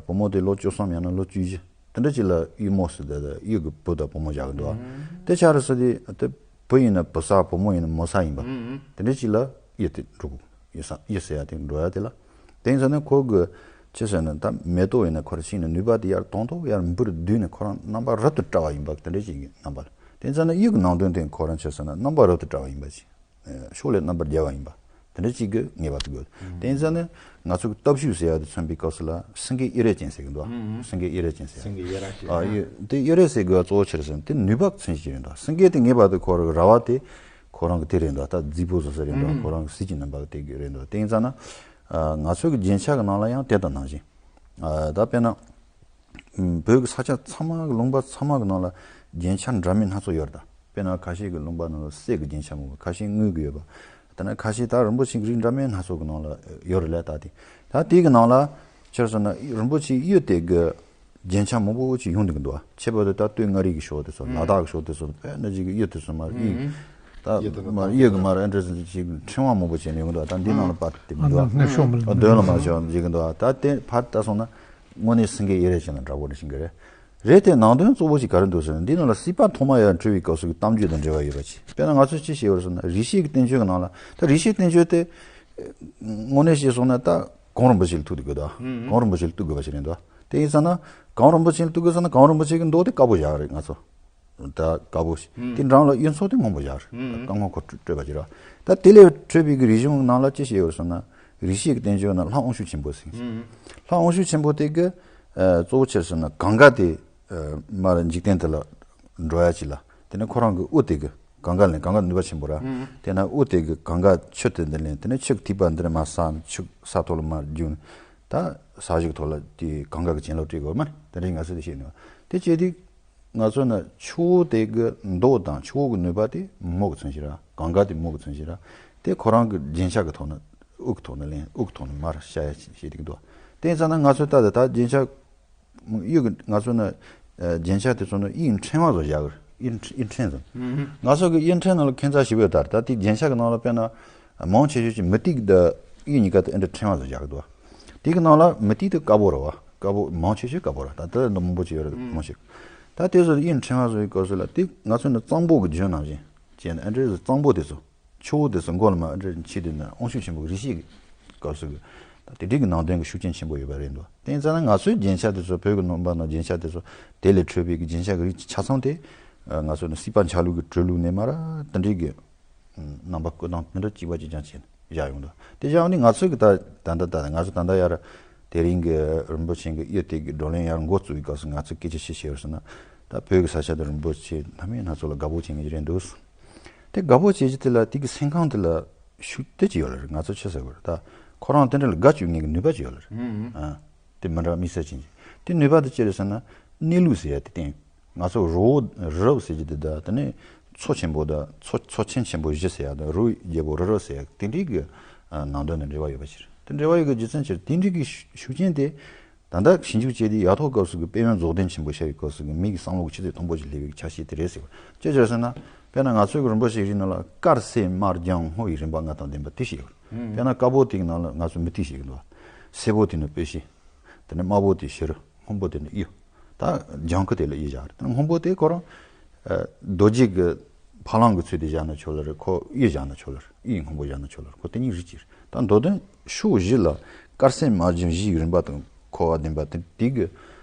བུ་མོ་དེ་ལོ་བཅུ་གསུམ་ཡང་ན་ལོ་བཅུ་བཞི་དེ་འདྲ་ཅིག་ལ་གཡུ་མོ་ཟེར་དེ་གཡུ་གི་བུ་དང་བུ་མོ་བཞག་གི་འདུག་ཨ། དེ་ཆ་རེ་ཟེར་དེ་དེ་བུ་ཡིན་ན་བུ་ས། བུ་མོ་ཡིན་ན་མོ་ས་ཡིན་པ། དེ་འདྲ་ཅིག་ལ་གཡུ་དེ་འགྲོ་གི། གཡུ་ས་གཡུ་ཟེར་ཡ་དེ་འགྲོ་ཡ་དེ་ལ། དེ་ཡིན་ཙང་ནི་ཁོ་གི་ཆི་ཟེར་ན་ད་མེ་ཏོག་ཡིན་ན་ཁོ་རང་ཕྱིན་ནས་ནུས་པ་དེ་ཡར་དོང་དོ་ཡར་འབུར་བསྡུས་ནས་ཁོ་རང་རྣམ་པ་རབ་ཏུ་བཀྲ་བ་ཡིན་པ་དེ་འདྲ་ཅིག་གི་རྣམ་པ་ལ། དེ་ཡིན་ཙང་ནི་གཡུ་གི་ནང་དོན་དེ་ཁོ་རང་ཆི་ཟེར་ན་རྣམ་པ་རབ་ཏུ་བཀྲ་བ་ཡིན་པ་ཅིག་ཕྱོགས་ལས་རྣམ་པར་རྒྱལ་བ་ཡིན་པ་དེ་འདྲ་ཅིག་གི་ངེས་པ་དེ་དགོས། དེ་ཡིན་ཙང་ནི་ང་ཚོ་གི་སྟོབས་ཤུགས་ཟེར་ཡ་དེ་མཚོན་པའི་སྐབས་སུ་ལ་སེང་གེ་གཡུ་རལ་ཅན་ཟེར་གི་འདུག་ཨ། སེང་གེ་གཡུ་རལ་ཅན་ཟེར་ཡ། སེང་གེ་གཡུ་རལ་ཅན། ཨ་ཡུ་དེ་གཡུ་རལ་ཟེར་དགོས་གཙོ་བོ་ཆི་རེད་ཟེར་ན་དེ་ནུས་པ་མཚོན་བྱེད་རེད་འདུག་སེང་གེ་དེ་ངེས་པར་དུ་ཁོ་རང་གི་ར་བ་དེ་ཁོ་རང་གི་དེ་རེད་འདུག་ད་རྫིག་པོ་བཟོ་ས་རེད་འདུག་ཁོ་རང་གི་གཟི་བརྗིད་རྣམ་པ་གི་དེ་གི་རེད་འདུག་དེ་ཡིན་ཙང་ན་ང་ཚོ་གི་རྒྱན་ཆ་གི་ནང་ལ་ཡང་དེ་དང་ནང་བཞིན་ད་དཔེར་ན། བོད་ཀྱི་ས་ཆ་ཚང་མ་གི་ལུང་པ་ཚང་མ་གི་ནང་ལ་རྒྱན་ཆ་འདྲ་མིན་སྣ་ཚོགས་ཡོད་རེད་ད། དཔེར་ན་ཁ་ཤས་ཀྱི་ལུང་པ་ནང་ལ་གསེར་གྱི་རྒྱན་ཆ་མང་པོ། ཁ་ཤས་དངུལ་གྱི་ཡོད་པ། ད་ནི་ཁ་ཤས་ད་རིན་པོ་ཆེ་གི་རིགས་འདྲ་མིན་སྣ་ཚོགས་ཀྱི་ནང་ལ་ཡོད་རེད་ལ། ད་དེ་ད་དེ་གི་ནང་ལ་ཆི་ཟེར་ན་རིན་པོ་ཆེ་གཡུ་དེ་གི་རྒྱན་ཆ་མང་པོ་ཅིག་ཡོང་བསྡད་ཀྱི་འདུག་ཁྱད་པར་དུ་ད་སྟོད་མངའ་རིས་ཀྱི་ཕྱོགས་དེ་ཚོ། ལ་དྭགས་ཀྱི་ཕྱོགས་དེ་ཚོ་དཔེ་ན་ཅིག་གི་གཡུ་དེ་ཚོ་མར་གཡུ་ད་མར་གཡུ་གི་མར་ཨ་འདྲ་ཅིག་ཕྲེང་བ་མང་པོ་བྱས་ནས་ཡོང་གི་འདུག་ད་འདི་ནང་ལ་པར་དེ་མི་འདུག་ཨ། དོན་ལ་མ་བྱས་ཡོང་བསྡད་ཀྱི་འདུག་ད་དེ་ཕར་ལྟ་སོང་ན། དངོས་གནས་སེང་གེ་གཡུ་རལ་ཅན་དང་འདྲ་པོ་རེ་བཞིན་གྱི་རེད། རེད་དེ་ནང་དོན་གཙོ་བོ་ཞིག་ག་རེ་འདུག་ཟེར་ན་འདི་ནང་ལ་སྲིད་པ་ཐོག་མ་ཡར་འཕྲོས་པའི་སྐབས་སུ་གི་གཏམ་རྒྱུད་དང་འབྲེལ་བ་ཡོད་པ་ཅིག་དཔེར་ན་ང་ཚོས་ཅི་བཤད་ཡོད་ཟེར་ན་རིག་བྱེད་ཀྱི་བསྟན་བཅོས་ཀྱི་ནང་ལ། ད་རིག་བྱེད་བསྟན་བཅོས་དེ་དངོས་གནས་བཤད་སོང་ན་ད་གངས་རིན་པོ་ཆེ་ལ་ཐུག་དགོས་དོ། གངས་རིན་པོ་ཆེ་ལ་ཐུག་དགོས་པ་ཞིག་རེད་འདུག་དེ་ཡིན་ཙང་ན་གངས་རིན་པོ་ཆེ་ལ་ཐུག་དགོས་ཟེར་ན་གངས་རིན་པོ་ཆེ་གི་མདོ་དེ་དཀར་པོ་བཞག་རེད་ང་ཚོ། ད་དཀར་པོ་ཞིག་དེ་འགྲམ་ལ་གཡུ་མཚོ་དེ་སྔོན་པོ་བཞག་རེད། དཀར་སྔོན་གོ་སྤྲོས་པ་ཅིག་རེད། ད་དེ་ལས་འཕྲོས་པའི་གི་རིག་གཞུང་ནང་ལ་ཅི་བཤད་ཡོད་ཟེར་ན་རིག་བྱེད་ཀྱི་བསྟན་བཅོས་ནང་ལྷ་དབང་ཕྱུག་ཆེན་པོ་ཟེར། ལྷ་དབང་ཕྱུག་ཆེན་པོ་དེ་གི་གཙོ་བོ་ཆི་ཟེར་ན་གངྒཱ་དེ་མར་འཇིག་རྟེན་དེ་ལ་འགྲོ་ཡ་ཅིག་ལ། དེ་ནས་ཁོ་རང་གི་དབུ་དེ་གི་གངྒཱ་ལེན། གངྒཱ་ནུས་པ་ཆེན་པོ་ར། དེ་ན་དབུ་དེ་གི་གངྒཱ་ཆུ་དེ་འདི་ལེན། དེ་ནས་ཆུ་ཐིགས་པ་འདི་ནས་མར་ས་ཆུ་ས་ཐོག་ལ་མར་རྒྱུག་ད་ས་གཞི་གི་ཐོག་ལ་དེ་གངྒཱ་གི་གྱེན་ལོག་སྤྲད་དགོས་མ་རེད། དེ་འདྲའི་ང་ཚོས་དེ་བཤད་ནས་དེ་བྱས་དུས། ང་ཚོ་ནི་ཆུ་བོ་དེ་གི་མདོག་དང་ཆུ་བོ་གི་ནུས་པ་དེ་མོ་གི་མཚོན་བྱེད་ར། གངྒཱ་དེ་མོ་གི་མཚོན་བྱེད་ར། དེ་ཁོ་རང་གི་རྒྱན་ཆ་གི་ཐོག་ནས་དབུ་གི་ཐོག་ནས་ལེན། དབུ་གི་ཐོག་ནས་མར་བཤད་ཡ་བྱེད་ཀྱི་འདུག་དེ་ཡིན་ཙང་ན་ང་ཚོ་ད་ལྟ་ད་རྒྱན་ཆ་གཡུ་གི་ང་ཚོ་ནི་རྒྱན་ཆ་དེ་ཚོ་ནི་གཡུ་ཕྲེང་བ་བཟོ་བཞག་གི་རེད། གཡུ་གཡུ་ཕྲེང་བཟོ། ང་ཚོ་གི་གཡུ་ཕྲེང་ནང་ལ་ཁྱད་མཚར་ཞེ་པོ་ཡོད་ད་རེད། ད་དེ་རྒྱན་ཆ་གི་ནང་ལ་དཔེར་ན་མང་ཆེ་ཤོས་ཀྱི་མུ་ཏིག་དང་གཡུ་གཉིས་ཀ་དེ་ཨེ་འདྲ་ཕྲེང་བ་བཟོ་བཞག་གི་འདུག་དེ་གི་ནང་ལ་མུ་ཏིག་དེ་དཀར་པོ་རེད་བ། དཀར་པོ་མང་ཆེ་ཤོས་དཀར་པོ་རེད། ད་ལྟ་འདི་མང་པོ་ཅིག་ཡོད་རེད་མང་ཆེ། ད་དེ་ཚོ་གཡུ་ཕྲེང་བ་བཟོ་ཡི་སྐབས་སུ་ལ་དེ་ང་ཚོ་ནི་གཙང་པོ་གི་ལྗོན་ནང་བཞིན་བྱས་ནས་ཨ་འདྲའི་གཙང་པོ་དེ་ཚོ་ཆུ་བོ་དེ་ཚོ་མགོ་ལ་མ་ཨ་འདྲའི་མཆེད་དེ་ནི་དབང་ཕྱུག་ཆེན་པོ་གི་རིག་བྱེད་ཀྱི་སྐབས་སུ་གི་ད་དེ་འདྲའི་གི་ནང་དོན་གི་ཤུགས་རྐྱེན་ཆེན་པོ་ཡོད་པ་རེད་འདུག་དེ་ཡིན་ཙང་ན་ང་ཚོའི་རྒྱན་ཆ་དེ་ཚོ་བོད་ཀྱི་ནང་པ་ནང་རྒྱན་ཆ་དེ་ཚོ་དེ་ལས་འཕྲོས་པའི་གི་རྒྱན་ཆ་གི་རིགས་ཆ་ཚང་དེ་ང་ཚོ་ནི་སྲིད་པ་འཆར་ལུགས་ཀྱི་གྲོལ་ལུགས་ནས་མ་ར་དེ་འདྲའི་གི་རྣམ་པ་བཀོད་སྟངས་དེ་འདྲ་གཅིག་པ་གཅིག་རྐྱང་བྱས་ནས་བཞག་ཡོང་འདུག་དེ་བཞག་ནས་ང་ཚོས་གི་ད་ད་ལྟ་ད་ང་ཚོ་ད་ལྟ་ཡར་དེ་རིང་གི་རིན་པོ་ཆེ་གི་གཡུ་དེ་གི་བགྲོ་གླེང་ཡར་འགོ་བཙུགས་པའི་སྐབས་སུ་ང་ཚོས་སྐད་ཆ་བཤད་བཤད་པར་སོང་ན་ད་བོད་ཀྱི་ས་ཆ་དེ་རིན་པོ་ཆེ་སྣ་མིན་སྣ་ཚོགས་ལ་དགའ་པོ་བྱེད་མཁན་ཅིག་རེད་འདུག་དེ་དགའ་པོ་བྱེད་རྒྱུ་དེ་ལ་དེ་གི་སེམས་ཁམས་དེ་ལ་ཤུགས་དེ་ཅིག་ཡོད་ལ་རེད། ང་ཚོ་ཆི་ཟེར་དགོས་རེད། ད་ཁོ་རང་དེ་འདྲ་ལ་དགའ་བཅུག་མཁན་གི་ནུས་པ་ཅིག་ཡོད་ལ་རེད། ཨ་དེ་མི་འདྲ་དམིགས་བསལ་ཅན་ཅིག་དེ་ནུས་པ་དེ་ཅི་རེད་ཟེར་ན་གནས་ལུགས་ཟེར་ཡ་དེ་བསྟན། ང་ཚོ་རི་བོ་རི་རབ་ཟེར་གྱི་དེ་དང་དེ་ནས་མཚོ་ཆེན་པོ་དང་མཚོ་མཚོ་ཆེན་ཆེན་པོ་བཞི་ཟེར་ཡ་དང་རི་བོ་རྒྱལ་པོ་རི་རབ་ཟེར་ཡ་དེ་འདྲའི་གི་ནང་དོན་དང་འབྲེལ་བ་ཡོད་པ་ཕྱིར། དེ་འབྲེལ་བ་ཡོད་གི་རྒྱུ་མཚན་ཕྱིར་དེ་འདྲའི་གི་ཤུགས་རྐྱེན་དེ་ད་ལྟ་ཞིབ་འཇུག་བྱས་ཏེ་ཡག་ཐོག་སྐབས་སུ་གི་དཔལ་ཡོན་རྫོགས་ལྡན་ཆེན་པོ་ཤར་བའི་སྐབས་སུ་གི་མི་གི་བསམ་བློ་གི་ཆུ་ཚད་མཐོན་པོ་ཞིག་སླེབས་པའི་ཆ་ཤས་དེ་རེད་ཟེར་བ། ཅི་ཕྱིར་ཟེར་ན་དཔེར་ན་ང་ཚོའི་གི་རིན་པོ་ཆེ་རིགས་ནང་ལ་དཀར་སེར་དམར་ལྗང་སྔོ་ཡི་རིམ་པ་ལྔ་དང་ལྡན་པ་དེ་ཞིག་ཡོད། དཔེར་ན་དཀར་པོ་དེ་གི་ནང་ལ་ང་ཚོ་མུ་ཏིག་ཞིག་གི་འདུག་སེར་པོ་དེ་ནི་སྤོས་ཤེལ། ད་ དེ་ནས་དམར་པོ་དེ་ཕྱི་རུ། སྔོན་པོ་དེ་ནི་གཡུ། ད་ལྗང་ཁུ་དེ་ལ་གཡུ་བཞག་རེད། ད་སྔོན་པོ་དེ་ཁོ་རང་། ཨ། རྡོ་རྗེ་གི་ཕ་ལང་གི་ཚུལ་དུ་བཞག་ན་ཆོག་ལ་རེད། ཁོ་གཡུ་བཞག་ན་ཆོག་ལ་རེད། གཡུའི་སྔོན་པོ་བཞག་ན་ཆོག་ལ་རེད། ཁོ་དེ་གཉིས་རིགས་གཅིག་རེད། ད་མདོ་དོན་ཕྱོགས་བཞི་ལ་དཀར་སེར་དམར་ལྗང་བཞིའི་རིམ་པ་དང་འཁོར་བ་ལྡན་པ་དེ་དེ་གི།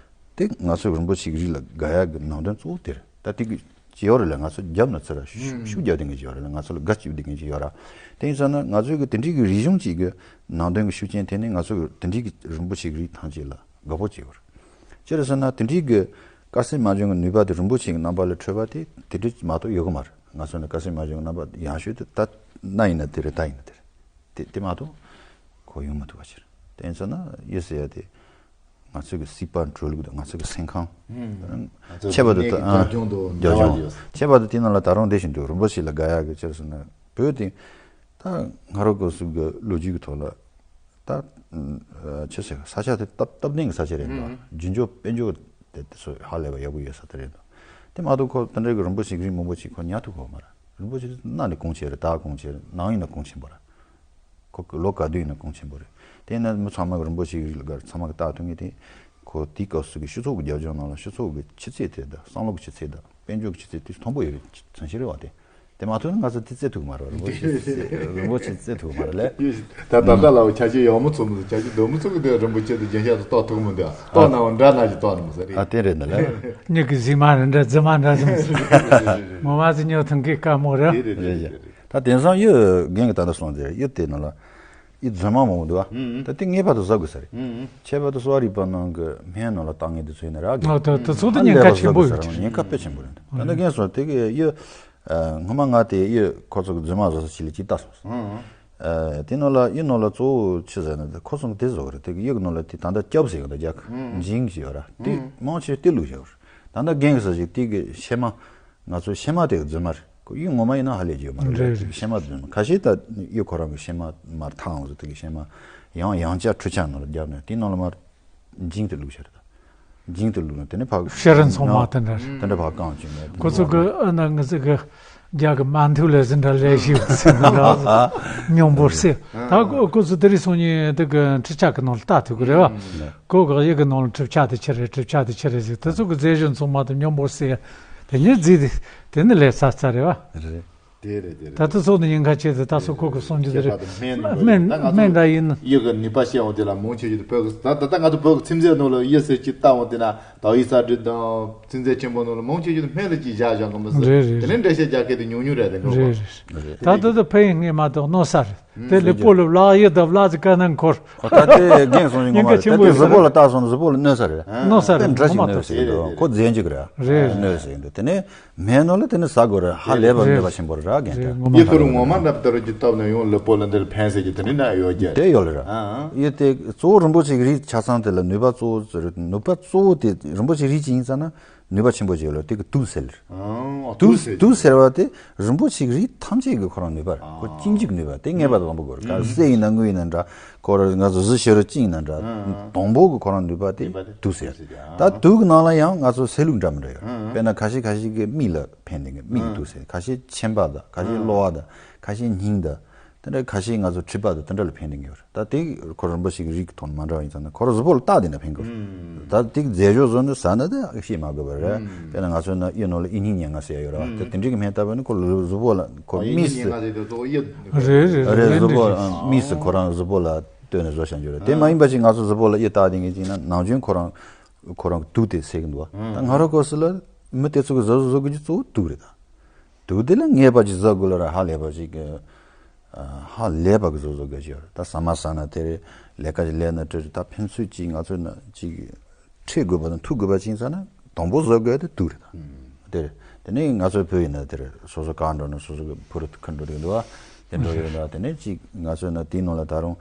དེ་ང་ཚོའི་རིན་པོ་ཆེ་གི་རིགས་ལ་དགའ་ཡག་གི་ནང་དོན་གཙོ་བོ་དེ་རེད། ད་དེ་གི་ཅི་ཡོད་རེད་ལ། ང་ཚོ་རྒྱབ་ན་ཚུར་ར་ཤུགས་ཤུགས་རྒྱབ་བསྡད་མཁན་ཅིག་ཡོད་རེད་ལ། ང་ཚོ་ལ་དགའ་སྐྱིད་བསྡད་མཁན་ཅིག་ཡོད་ར། དེ་ཡིན་ཙང་ན་ང་ཚོའི་གི་དེ་འདྲའི་གི་རིག་གཞུང་གཅིག་གི་ནང་དོན་གི་ཤུགས་རྐྱེན་ཐེབས་ནས་ང་ཚོ་གི་དེ་འདྲའི་གི་རིན་པོ་ཆེ་གི་རིགས་ཐམས་ཅད་ལ་དགའ་པོ་བྱེད་དགོས་རེད། ཅི་རེད་ཟེར་ན་དེ་འདྲའི་གི་དཀར་སེར་དམར་ལྗང་གི་ནུས་པ་དེ་རིན་པོ་ཆེ་གི་རྣམ་པ་ལ་འཕྲོད་པ་དེ་དེ་འདྲ་མ་གཏོགས་ཡོད་གི་མ་རེད། ང་ཚོ་ནི་དཀར་སེར་དམར་ལྗང་གི་རྣམ་པ་ཡང་ཤོས་དེ་ད་སྣ་ཡིན་ན་དེ་རེད། ད་ཡིན་ན་དེ་རེད། དེ་དེ་མ་གཏོགས་ཁོ་ཡོང་མི་ཐུབ་པ་ཅིག་རེད། དེ་ཡིན་ཙང་ན་གཡུ་ཟེར་ཡ་དེ་ང་ཚོ་གི་སྲིད་པ་འགྲོ་ལུགས་དང་ང་ཚོ་གི་སེམས་ཁམས། ང་ཚོ་ཁྱད་པར་དུ་གནས་ཀྱི་རྒྱབ་ལྗོངས་དང་འབྲེལ་བ་ཡོད། ཁྱད་པར་དུ་དེ་ནང་ལ་ད་རུང་དེ་བཞིན་དུ་རིན་པོ་ཆེ་ལ་དགའ་ཡག་གི་ཕྱིར་ཟེར་ན་བོད་དེ་ད་སྔ་རབས་སྐབས་སུ་གི་ལོ་རྒྱུས་ཀྱི་ཐོག་ལ་ད་ཆི་ཟེར་ས་ཆ་དེ་སྟབས་སྟབས་ལྡན་གྱི་ས་ཆ་རེད་འདུག་རྒྱུ་འབྱོར་དཔལ་འབྱོར་དེ་དེ་ཚོ་ཧ་ལས་པ་ཡག་པོ་ཡོད་ས་དེ་རེད་འདུག་དེ་མ་གཏོགས་ཁོ་དེ་འདྲའི་གི་རིན་པོ་ཆེ་གི་རིགས་མང་པོ་ཅིག་ཁོ་ཉར་ཐུབ་ཀྱི་ཡོད་མ་རེད། རིན་པོ་ཆེ་དེ་སྣ་ནས་གང་ཆེ་རེད། ད་གང་ཆེ་རེད། ནང་ཡིན་ན་གང་ཆེན་པོ་རེད། ཁོ་གི་ལོ་ག་དུས་ཡིན་ན་གང་ཆེན་པོ་རེད། དེ་ཡིན་ན་མི་ཚང་མ་གི་རིན་པོ་ཆེ་གི་རིགས་ལ་ག་ཚང་མ་གི་ལྟ་ཐུབ་ངེས་དེ། ཁོ་དེའི་སྐབས་སུ་གི་སྤྱི་ཚོགས་ཀྱི་རྒྱབ་ལྗོངས་ནང་ལ་སྤྱི་ཚོགས་ཀྱི་ཆུ་ཚད་དེ་དང་བསམ་བློ་གི་ཆུ་ཚད་དང་དཔལ་འབྱོར་གྱི་ཆུ་ཚད་དེ་མཐོན་པོ་ཡོད་རེད། མཚོན་བྱེད་རེད་བ་དེ། དེ་མ་ཐུབ་ན་ང་ཚོ་དེ་བརྩི་ཐུབ་མ་རེད། རིན་པོ་ཆེ་བརྩི་རིན་པོ་ཆེ་བརྩི་ཐུབ་མ་རེད་ལས། ད་ད་ལྟ་ལ་བ་ཆ་ཆེ་ཡག་མོ་ཚོ་མི་ཚོ་ཆ་ཆེ་འདོད་མི་ཚོ་གི་དེ་རིན་པོ་ཆེ་དེ་རྒྱན་ཤ་དེ་ཏོག་ཐུག་མི་འདུག་ཏོག་ན་བ་འདྲ་ན་ཅི་ཏོག་ནི་མི་ཟེར་རེད། ཨ་དེ་རེད་ན་ལས། མྱི་གི་གཟིགས་མ་རེད་འདྲ་རྫི་མ་འདྲ་ཟིན་ངོ་མ་ཟིན་ཉོ་ཐུང་གི་དཀའ་མོ་རེད། རེད་རེད་རེད། ད་དེང་སང་གཡུ་རྒན་གྱི་ད་ལྟ་སོང་ཟེར་གཡུ་དེ་ནང་ལ་གཡུ་རྫུན་མ་མང་པོ་འདུག་ཨ། ད་དེ་ངེས་པར་དུ་ཟ་དགོས་ས་རེད། ཁྱད་པར་དུ་གསོ་བ་རིག་པ་ནང་གི་སྨན་ནང་ལ་བཏང་ངེས་དུ་ཚོད་ནི་རག་གི། ད་ད་ཚོད་དུ་ཉེན་ཁ་ཆེན་པོ་ཡོད་རེད། ཉེན་ཁ་དཔེ་ཆེན་པོ་རེད། ད་ནི་རྒན་སོང་དེ་གི་གཡུ། སྔོན་མ་ང་དེ་གཡུ་ཁོ་ཚོ་གི་རྫུན་མ་བཟོ་ས་ཅིག་ལ་ཅིག་ལྟ་སོང་། དེ་ནང་ལ་གཡུ་ནང་ལ་གཙོ་བོ་ཆི་ཟེར་ན་ཁོ་ཚོ་གི་དེ་བཟོ་གི་རེད། དེ་གི་གཡུ་གི་ནང་ལ་དེ་ད་ལྟ་སྐྱབས་ཟེར་གི་འདུག་རྒྱ་གི་འཇིང་གི་ཡོད་ར་དེ་མང་ཆེ་དེ་བླུགས་བཞག་རེད། ད་ལྟ་རྒན་གི་ས་ཅིག་དེ་གི་ཤེ་མ། ང་ཚོའི་ཤེ་མ་དེ་རྫུན་མ་རེད། ཁོ་གཡུ་ངོ་མ་ཡིན་ན་ཧ་ལས་ཀྱི་ཡོད་མ་རེད། རེད་རེད། ཤེ་མ་རྫུན་མ་ཁ་ཤས་ད་གཡུ་ཁོ་རང་གི་ཤེ་མ་མར་ཐང་ཟེར་དེ་གི་ཤེ་མ་ཡང་ཡང་བསྐྱར་ཁྲུས་ཆ་ནང་ལ་བརྒྱབ་ནས་དེ་ནང་ལ་མར་འཇིང་དེ་བླུགས་བཞག་རེད། ད་འཇིང་དེ་བླུགས་ནས་དེ་ནས་ཕར་ཤེ་རིན་ཚང་མ་དེ་འདྲ་རེད། དེ་འདྲ་ཕར་བཀང་བཅུག་ནས་ཁོ་ཚོ་གི་ཨ་ན་ང་ཚོ་གི་རྒྱ་གི་མ་མཐུ་ལས་ཟིན་འདྲ་ལས་ཞིག་ཟིན་འདྲ་སྙོམས་པོར་སེ། ད་ཁོ་ཁོ་ཚོ་དེ་རིང་སང་ཉིན་དེ་གི་ཁྲི་ཆག་གི་ནང་ལ་ལྟ་ཐུབ་གི་རེད་བ། ཁོ་གི་གཡུ་གི་ནང་ལ་གྲིབ་ཆག་དེ་ཆི་རེད། གྲིབ་ཆག་དེ་ཆི་རེད་ཟེར། དེ་ཚོ་གི་རྫས་གཞན་ཚང་མ་དེ་སྙོམས་པོར་སེ། དེ་ཉིད་རྫས་དེ་དེ་ནི་ལས་ཚ་ཚ་རེད་བ། རེད། དེ་རེད་དེ་རེད། ད་ལྟ་སོགས་ནི་ཉེན་ཁ་ཆེ་ཟེར། ད་སོགས་ཁོ་གི་སོང་རྒྱུ་དེ་རེད། སྨན་སྨན་སྨན་འདྲ་ཡིན། གཡུ་གི་ནུས་པ་ཤེས་འོང་དེ་ལ་མང་ཆེ་ཤོས་དེ་བོད་གི་ད་ད་ལྟ་ང་ཚོ་བོད་གི་ཚིམ་ཟས་ནང་ལ་གཡུ་ཟེར་གྱི་བཏགས་འོང་དེ་ན་ད་གཡུ་རྩ་འགྲུས་དང་ཚིམ་ཟས་ཆེན་པོ་ནང་ལ་མང་ཆེ་ཤོས་དེ་སྨན་ལ་ཅིག་བཞག་བཞག་གི་མི་ཟེར། རེད་རེད། དེ་ནས་འགྲེལ་བཤད་རྒྱག་མཁན་དེ་ཉུང་ཉུང་རེད་དེ་འགྲོ་རེད་གོ། རེད། ད་ད་ད་ཕན་ཡོན་ངས་མ་གཏོགས་གནོད་ས་རེད། དེ་ལས་སྤོ་ལོ་བླ་གཡུ་ད་བླ་ཟིག་ཀ་ནང་འཁོར། ཨོ་ད་དེ་རྒན་སོང་ཡིན་ངོ་མ་རེད། ད་དེ་གཟུགས་པོ་ལ་བཏགས་སོང་ན་གཟུགས་པོ་ལ་གནོད་ས་རེད། གནོད་ས་རེད། དཔེ་འདྲ་ཞིག་ངོ་མ་གནོད་ས་ཡིན་འདུག་ཁོ་རྫས་འཇིགས་རེད། རེད། གནོད་ས་ཡིན་འདུག་དེ་ནས་སྨན་ནང་ལ་དེ་ནི་ཟ་དགོས་རེད། ཧ་ལས་པ་གནོད་པ་ཆེན་པོ་རེད་ར་རྒན་ད། ཡི་ཁོ་རུ་ངོ་མ་འདྲ་ལྟ་རུ་ཅི་བཏབ་ན་ཡང་ལུས་པོ་ལ་འདིར་ཕན་ཟེར་གྱི་དེ་ནི་ན་ཡོད་རྒྱུ་དེ་ཡོད་ལ་ར། ཡི་དེ་གཙོ་བོ་རིན་པོ་ཆེ་གི་རིགས་ཆ་ཚང་དེ་ལ་ནུས་པ་གཙོ་བོ་ཟེར་ནུས་པ་གཙོ་བོ་དེ་རིན་པོ་ཆེ་རིགས་ཅིག་ཡིན་ཙང་ན། ནུས་པ་ཆེན་པོ་ཅིག་ཡོད་ལ་དེ་གི་དུག་སེལ། ཨང་། དུག་དུག་སེལ། དུག་སེལ་བ་དེ་རིན་པོ་ཆེ་གི་རིགས་ཐམས་ཅད་ཀྱི་ཁོ་རང་ནུས་པ་རེད། ཁོ་ཨང་། གཅིན་འཇུག་ནུས་པ་དེ་ངེས་པར་དུ་དང་པོ་དགོས་རེད། ག་ཨང་། གསེར་ཡིན་ན་དངུལ་ཡིན་ན་འདྲ། ཁོ་ར་ང་ཚོ་གཟི་བྱུ་རུ་ཅི་ཡིན་ན་འདྲ། ཨང་། དང་པོ་གི་ཁོ་རང་ནུས་པ་དེ་ནུས་པ་དེ་དུག་སེལ། དུག་སེལ། ཨང་། ད་དུག་གི་ནང་ལ་ཡང་ང་ཚོ་སེལ་ལུགས་འདྲ་མི་འདྲ་ཡོད་རེད། ཨང་། དཔེར་ན་ཁ་ཤས་ཁ་ཤས་ཀྱི་མིག་ལ་ཕན་ནི་གི་མིག་གི་ཨང་། དུག་སེལ། ཁ་ཤས་མཆིན་པ་དང་ཁ་ཤས་ཨང་། གློ་བ་དང་ཁ་ཤས་སྙིང་དང་། དེ་འདྲ་ཁ་ཤས་ང་ཚོ་མཁྲིས་པ་དང་དེ་འདྲ་ལ་ཕན་ནི་ཡོད་རེད། ད་དེ་ཁོ་རིན་པོ་ཆེ་གི་རིགས་དང་མ་འདྲ་བ་ཡིན་ཙང་ན་ཁོ་རང་གཟུགས་པོ་ལ་བཏགས་དེ་ན་ཕན་གི་རེད། ད་དེ་རྫས་སྦྱོར་བཟོ་ནི་ཟ་ན་ད་བཤད་མ་དགོས་པ་རེད། དཔེར་ན་ང་ཚོ་ན་གཡུ་ནང་ལ་གཡུ་རྙིང་ཉེར་ལྔ་ཟེར་ཡ་ཡོད་རེད་བ། དེ་དེ་འདྲའི་གི་སྨན་བཏབ་པ་ནི་ཁོ་ལུས་གཟུགས་པོ་ལ་ཁོ་དམིགས་སུ། རེད་རེད་རེད། གཟུགས་པོ་དམིགས་སུ་ཁོ་རང་གཟུགས་པོ་ལ་བཏོན་ནས་བཟོ་བྱ་རྒྱུ་རེད། དེ་མ་ཡིན་པ་ཅིག་ང་ཚོ་གཟུགས་པོ་ལ་གཡུ་བཏགས་དེ་ངེས་ཅིག་ན་ནམ་རྒྱུན་ཁོ་རང་ཁོ་རང་གི་དུག་དེ་སེལ་གི་འདུག་བ། ད་ང་རང་སྐབས་སུ་ལ་མི་དེ་ཚོ་གི་གཟབ་གཟབ་བཟོ་དགོས་རྒྱུ་གཙོ་བོ་དུག་རེད་ད། དུག་དེ་ལ་ངེས་པ་ཅིག་ཟ་དགོས་ལ་ར་ཧ་ལས་པ་ཅིག་གི། ཧ་ལས་པ་གི་བཟོ་བཟོ་དགོས་ཀྱི་ཡོད་རེད། ད་ཟ་མ་ཟ་ན་དེ་རེད། ལས་ཀ་ཅིག་ལས་ན་དེ་རེད། ད་ཕན་ཚུན་ཅིག་ང་ཚོ་ན་ཅིག་འཕྲད་དགོས་པ་དང་ཐུག་དགོས་པ་ཅིག་ཟ་ན་དང་པོ་བཟོ་དགོས་དེ་དུག་རེད་ད། དེ་རེད། དེ་ནས་ང་ཚོའི་བོད་ཡིན་ན་དེ་རེད། སོ་སོ་ག་འགྲོ་ན་སོ་སོ་གི་བུ་རུ་ཁ་འགྲོ་རེད་འདུག་བ། དེ་འགྲོ་ཡོད་ན་དེ་ནས་ཅིག་ང་ཚོ་ན་དེའི་ནང་ལ་ད་རུང་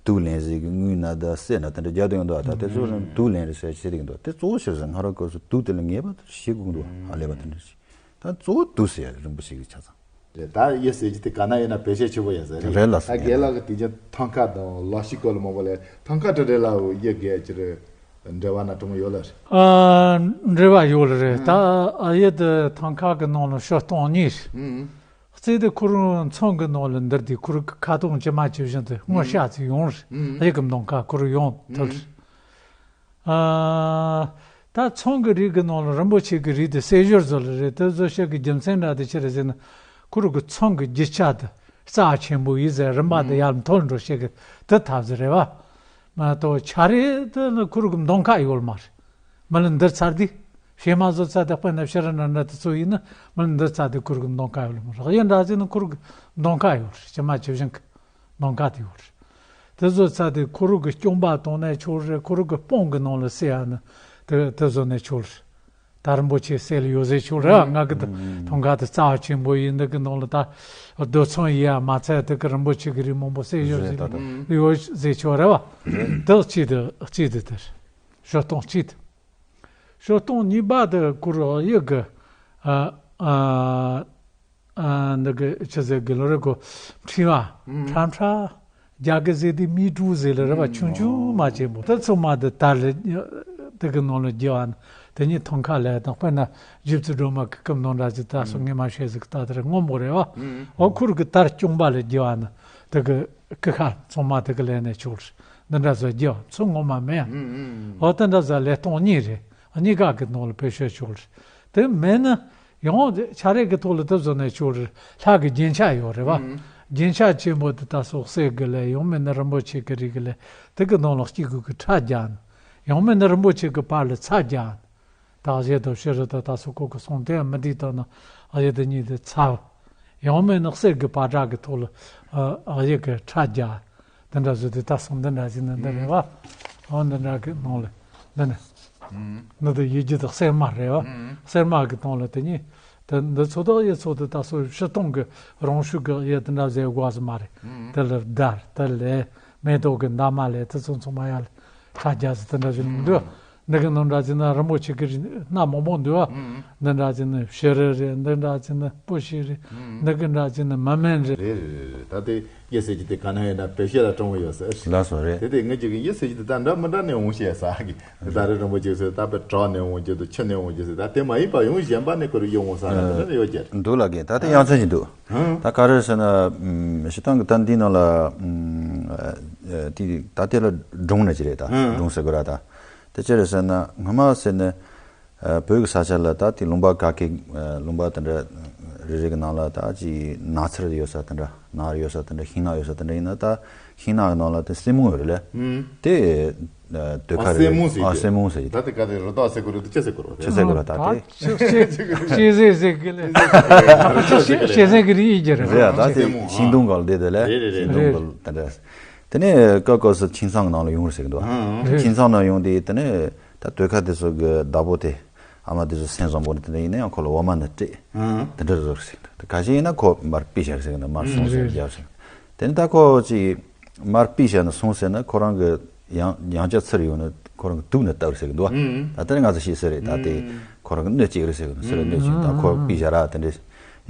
དུག་ལེན་ཟེར་གི་དངུལ་ན་ད་གསེར་ན་དེ་འདྲ་རྒྱག་དུ་ཡོང་འདུག་ད་དེ་ཚོ་ན་དུག་ལེན་རེད་ཟེར་བྱེད་དེ་གི་འདུག་དེ་གཙོ་བོ་ཞིག་ཟེར་ང་རང་སྐབས་སུ་དུག་དེ་ལ་ངེས་པ་བྱེད་དགོས་འདུག་ཧ་ལས་པ་དེ་འདྲ་ཞིག་ད་གཙོ་བོ་དུག་ཟེར་ཡ་རིན་པོ་ཆེ་གི་ཆ་ཚང་། རེད། ད་གཡུ་ཟེར་གྱི་དེ་ག་ན་ཡིན་ན་བེད་སྤྱོད་ཆེ་པོ་ཡ་ཟེར་རེད། རེད་ལ་ད་རྒན་ལགས་ཀྱི་དེ་རྒྱུན་ཐང་ཀ་དང་ལག་ཤེས་སྐོར་ལ་མང་པོ་ལས་ཐང་ཀ་དྲི་རེད་ལ་གཡུ་གལ་ཅི་རེད་འབྲེལ་བ་ན་གྲོང་ཡོད་ལ་རེད། ཨ། འབྲེལ་བ་ཡོད་ལ་རེད། ད་ཨ་གཡུ་དེ་ཐང་ཀ་གི་ནང་ལ་ཤོ་སྟོང་གཉིས་རེད། རྩེ་དེ་ཁོ་རང་ཚང་གི་ནང་ལ་འདིར་དེ་ཁོ་རང་གི་ཁ་དོག་ཇི་མ་ཇི་བཞིན་དུ་སྔོ་ཤ་ཚིག་ཡོང་རེད། གཡུ་གི་མདོང་ཁ་ཁོ་རང་ཡོང་ཐུབ་རེད། ཨ། ད་ཚོང་གི་རིགས་ཀྱི་ནང་ལ་རིན་པོ་ཆེ་གི་རིགས་དེ་གསལ་ཞོར་བཟོ་ལ་རེད། དེ་བཟོ་བྱེད་ཀྱི་རྒྱུ་མཚན་འདྲ་དེ་ཅི་རེད་ཟེར་ན། ཁོ་རང་གི་ཚོང་གི་རྒྱུ་ཆ་དེ་རྩ་ཆེན་པོ་ཡིན་ཟེར། རིན་པ་དེ་ཡར་མཐོ་འགྲོ་བྱེད་ཀྱི་དེ་ཐབས་ཟིག་རེད་བ། མ་གཏོགས་ཆ་རེ་དེ་ལ་ཁོ་རང་གི་གདོང་ཁ་ཡོད་མ་རེད། མི་ལ་འདི་ཚར་དུས་བྱེ་མ་བཟོ་ཚར་དེ། དཔེར་ན་ཕྱི་ར་ན་འདྲ་དེ་ཚོ་ཡིན་ན། མི་ལ་འདི་ཚར་དུས་ཁོ་རང་གི་གདོང་ཁ་ཡོད་མ་རེད། གཡུ་འདྲ་ཟེར་ན་ཁོ་རང་གི་གདོང་ཁ་ཡོད་རེད། ཇི་མ་ཇི་བཞིན་གི་གདོང་ཁ་དེ་ཡོད་རེད། དེ་བཟོ་ཚར་དུས་ཁོ་རང་གི་རྐང་པ་བཏང་ནའི་ཆོག་རེད། ཁོ་རང་གི་དཔུང་གི་ནང་ལ་བསྲེ་ཡ་ན་དེ་དེ་བཟོ་ནའི་ཆོག་རེད། ད་རིན་པོ་ཆེ་གསེར་ལ་ཡོད་ཟེར་ཆོག་རེད། ང་གི་དེ་ཐང་ཀ་དེ་རྩ་ཆེན་པོ་ཡིན། འདི་གི་ནང་ལ་ད་རྡོ་ཚོན་ཡིན་ཡ་མ་ཚད། དེ་གི་རིན་པོ་ཆེ་གི་རིགས་མང་པོ་གསེར་ཞོ་རེད། ཟེར་ད་ད་ཡོད་ཟེར་ཆོག་རེད་བ། དེ་གཅིག་དེ་གཅིག་དེ་དེ་རེད། ཞོ་སྟོང་གཅིག་དེ། ཞོ་སྟོང་གཉིས་པ་དེ་ཁོ་རང་གཡུ་གི་ཨ་ཨ་ཨ་འདི་གི་ཆི་ཟེར་གི་ལོ་རེ་གོ་ཕྲེང་བ་ཁྲ་ཁྲ་རྒྱ་གི་ཟེར་དེ་མི་གྲུ་ཟེར་ལ་རེད་བ། ཆུང་ཆུང་མ་ཆེན་པོ་དེ་ཚང་མ་དེ་དར་ལ་དེ་གི་ནང་ལ་རྒྱུ་བ་ན་དེ་ཉིད་ཐང་ཀ་ལ་དང་། དཔེར་ན་ཇིབ་ཚི་སྒྲོལ་མ་གི་སྐུ་མདོང་འདྲ་ཅིག་ད་སོ་ངེས་མ་ཤེས་ཟིག་ད་དེ་རེད། སྔོན་པོ་རེད་བ། འོ་ཁོ་རང་གི་དར་རྐང་པ་ལ་རྒྱུ་བ་ན་དེ་གི་སྐུ་ཁ་ཚང་མ་དེ་གི་ལས་ནས་ཆོག་རེད། འདི་འདྲ་བཟོ་རྒྱུ་ཚོ་ངོ་མ་མེད་ཡ། ཨོ་དེ་འདྲ་བཟོ་ལས་སྟོང་གཉིས་རེད། གཉིས་ཀ་གི་ནང་ལ་བེད་སྤྱོད་ཆོག་རེད། དེ་མེད་ན་ཡང་ཆ་རེ་གི་ཐོག་ལ་དེ་བཟོ་ནས་ཆོག་རེད། ལྷ་གི་རྒྱན་ཆ་ཡོད་རེད་བ། རྒྱན་ཆ་ཆེན་པོ་དེ་ད་སོག་གསེར་གི་ལས། ཡང་མེད་ན་རིན་པོ་ཆེ་གི་རིགས་གི་ལས། དེ་གི་ནང་ལ་སྐྱེ་དགུ་གི་ཁྲ་རྒྱག་ན། ཡང་མེད་ན་རིན་པོ་ཆེ་གི་པར་ལ་ཚྭ་རྒྱག་ན། ད་གཞས་དང་ཕྱི་རུ་དང་ད་སོག་ཁོ་གི་སོང་དེ་མི་འདི་དང་ན་གཞས་དེ་གཉིས་དེ་ཚ། ཡང་མིན་ན་གསེར་གྱི་པར་སྒྲ་གི་ཐོག་ལ་ཨ་གཞས་ཀྱི་ཁྲ་རྒྱག་དེ་འདྲ་བཟོས་དུས་ད་སོང་འདི་འདྲ་ཞིག་ནི་འདི་རེད་བ། ཨོ་འདི་འདྲ་གི་ནང་ལ་འདི་ནི་འདི་དུ་ཡིད་རྒྱུད་དུ་གསེར་མ་རེད་བ། གསེར་མ་གི་སྟེང་ལ་དེ་གཉིས་དེ་འདི་ཚོ་དག་ཡིད་ཚོ་དུ་ད་སོ་ཕྱི་སྟོང་གི་རང་ཤུགས་ཀྱི་ཡིད་དེ་འདྲ་བཟོས་དགོས་ས་མ་རེད། དེ་ལ་བརྡར་དེ་ལས་མེ་ཏོག་གི་འདབ་མ་ལས་དེ་ཚོ་ཚང་མ་ཡར་ལ་ཁྲ་རྒྱག་ཟེར་དེ་འདྲ་ཞིག་མི་འདུག་འདི་གི་ནང་འདྲ་ཅིག་ན་རིན་པོ་ཆེ་གི་རིགས་སྣ་མང་པོ་འདུག་ཨ། འདི་འདྲ་ཅིག་ན་བྱུ་རུ་རེད། འདི་འདྲ་ཅིག་ན་སྤོས་ཤེལ་རེད། འདི་གི་འདྲ་ཅིག་ན་མ་སྨན་རེད། རེད་རེད་རེད། ད་དེ་གཡུ་ཟེར་གྱི་དེ་ག་ན་ཡོད་ན་བེད་སྤྱོད་ལ་སྤྲང་བོ་ཡོད་ཟེར། ལགས་སོ་རེད། དེ་དེ་ངེད་ཅིག་གི་གཡུ་ཟེར་གྱི་དེ་ད་འདྲ་མི་འདྲ་ནས་འོང་ཤེས་ས་གི། དེ་ད་རེད་རིན་པོ་ཆེ་ཟེར་ད་པའི་བྲག་ནས་འོང་རྒྱུ་དང་ཆུ་ནས་འོང་རྒྱུ་ཟེར། ད་དེ་མ་ཡིན་པ་ཡང་གཞན་པ་ནས་ཁོ་རུ་གཡུ་འོང་ས་ན་འདི་འདྲ་ཡོད་ཀྱི། འདུག་ལགས་གི། ད་དེ་ཡང་ཚན་ཞིག་འདུག་ད་ག་རེ་ཟེར་ན། སྤྱིར་བཏང་གི་ད་འདི་ནང་ལ་ཨ་ཨ་དེ་ད་དེ་ལ་སྒྲུང་ནི་ཅི་རེད། ད་སྒྲུང་ཟེར་དགོས་ར། ད་དེ་ཅི་རེད་ཟེར་ན། སྔ་མ་ཟེར་ན་ཨ་བོད་ཀྱི་ས་ཆ་ལ་ད་དེ་ལུང་པ་ག་གེ་ཨ་ལུང་པ་དེ་འདྲ་རེ་རེ་གི་ནང་ལ་ད་ཅིག་ནགས་ཚལ་ཡོད་ས་དེ་འདྲ། ནགས་ཡོད་ས་དེ་འདྲ། ཤིང་ནགས་ཡོད་ས་དེ་འདྲ་ཡིན་ན། ད་ཤིང་ནགས་ཀྱི་ནང་ལ་དེ་སྲེ་མོང་ཡོད་རེད་ལ། དེ་ཨ་དུད་ཁ་རེད། སྲེ་མོང་ཟེར་ཨ་གྱི། སྲེ་མོང་ཟེར་གྱི། ད་དེ་ག་དེ་རི་དྭགས་ཟེར་དགོས་རེད། དེ་ཅི་ཟེར་དགོས་རེད། ཅི་ཟེར་དགོས་རེད། ད་དེ་ཅི་ཟེར་ཟེར་གི་ལས། ཅི་ཟེར་གི་རེད་ཡིན་གྱི་རེད། རེད་ཡ། ད་དེ་ཤིང་སྡོང་ག་ལ་བསྡད་དེ་ལས། རེད་རེད་རེད། ཤིང་སྡོང་ག་ལ་དེ་འདྲ། དེ་ནས་སྐབས་སྐབས་སུ་ཁྱིམ་ཚང་གི་ནང་ལ་ཡོང་རེད་ཟེར་གི་འདུག་ཁྱིམ་ཚང་ནང་ཡོང་དུས་དེ་ནས་ད་དུད་ཁ་དེ་ཚོ་གི་བདག་པོ་དེ། ཨ་མ་དེ་ཚོ་སེམས་བཟང་པོ་ནི་དེ་འདྲ་ཡིན་ན་ཡང་ཁོ་ལ་འོ་མ་ནི་སྤྲད། དེ་འདྲ་བཟོ་རེད་ཟེར་གི་འདུག་ཁ་ཤས་ཡིན་ན་ཁོ་མར་ཕུད་བཞག་ཟེར་གི་འདུག་མར་སོང་ཟེར་རྒྱབ་ཟེར། དེ་ནས་ད་ཁོ་ཅིག་མར་ཕུད་བཞག་ནས་སོང་ཟེར་ན། ཁོ་རང་གི་ཡང་ཡང་བསྐྱར་ཚུར་ཡོང་ནས་ཁོ་རང་གི་དུག་ནི་བཏབ་རེད་ཟེར་གི་འདུག་ད་དེ་ནས་ང་ཚོ་ཤེས་ས་རེད། ད་དེ་ཁོ་རང་གི་སྣོད་གཅིག་རེད་ཟེར་གི་འདུག་ཟེར་རེད། སྣོད་གཅིག་ད་ཁོ་ཕུད་བཞག་ར། དེ་འདྲ་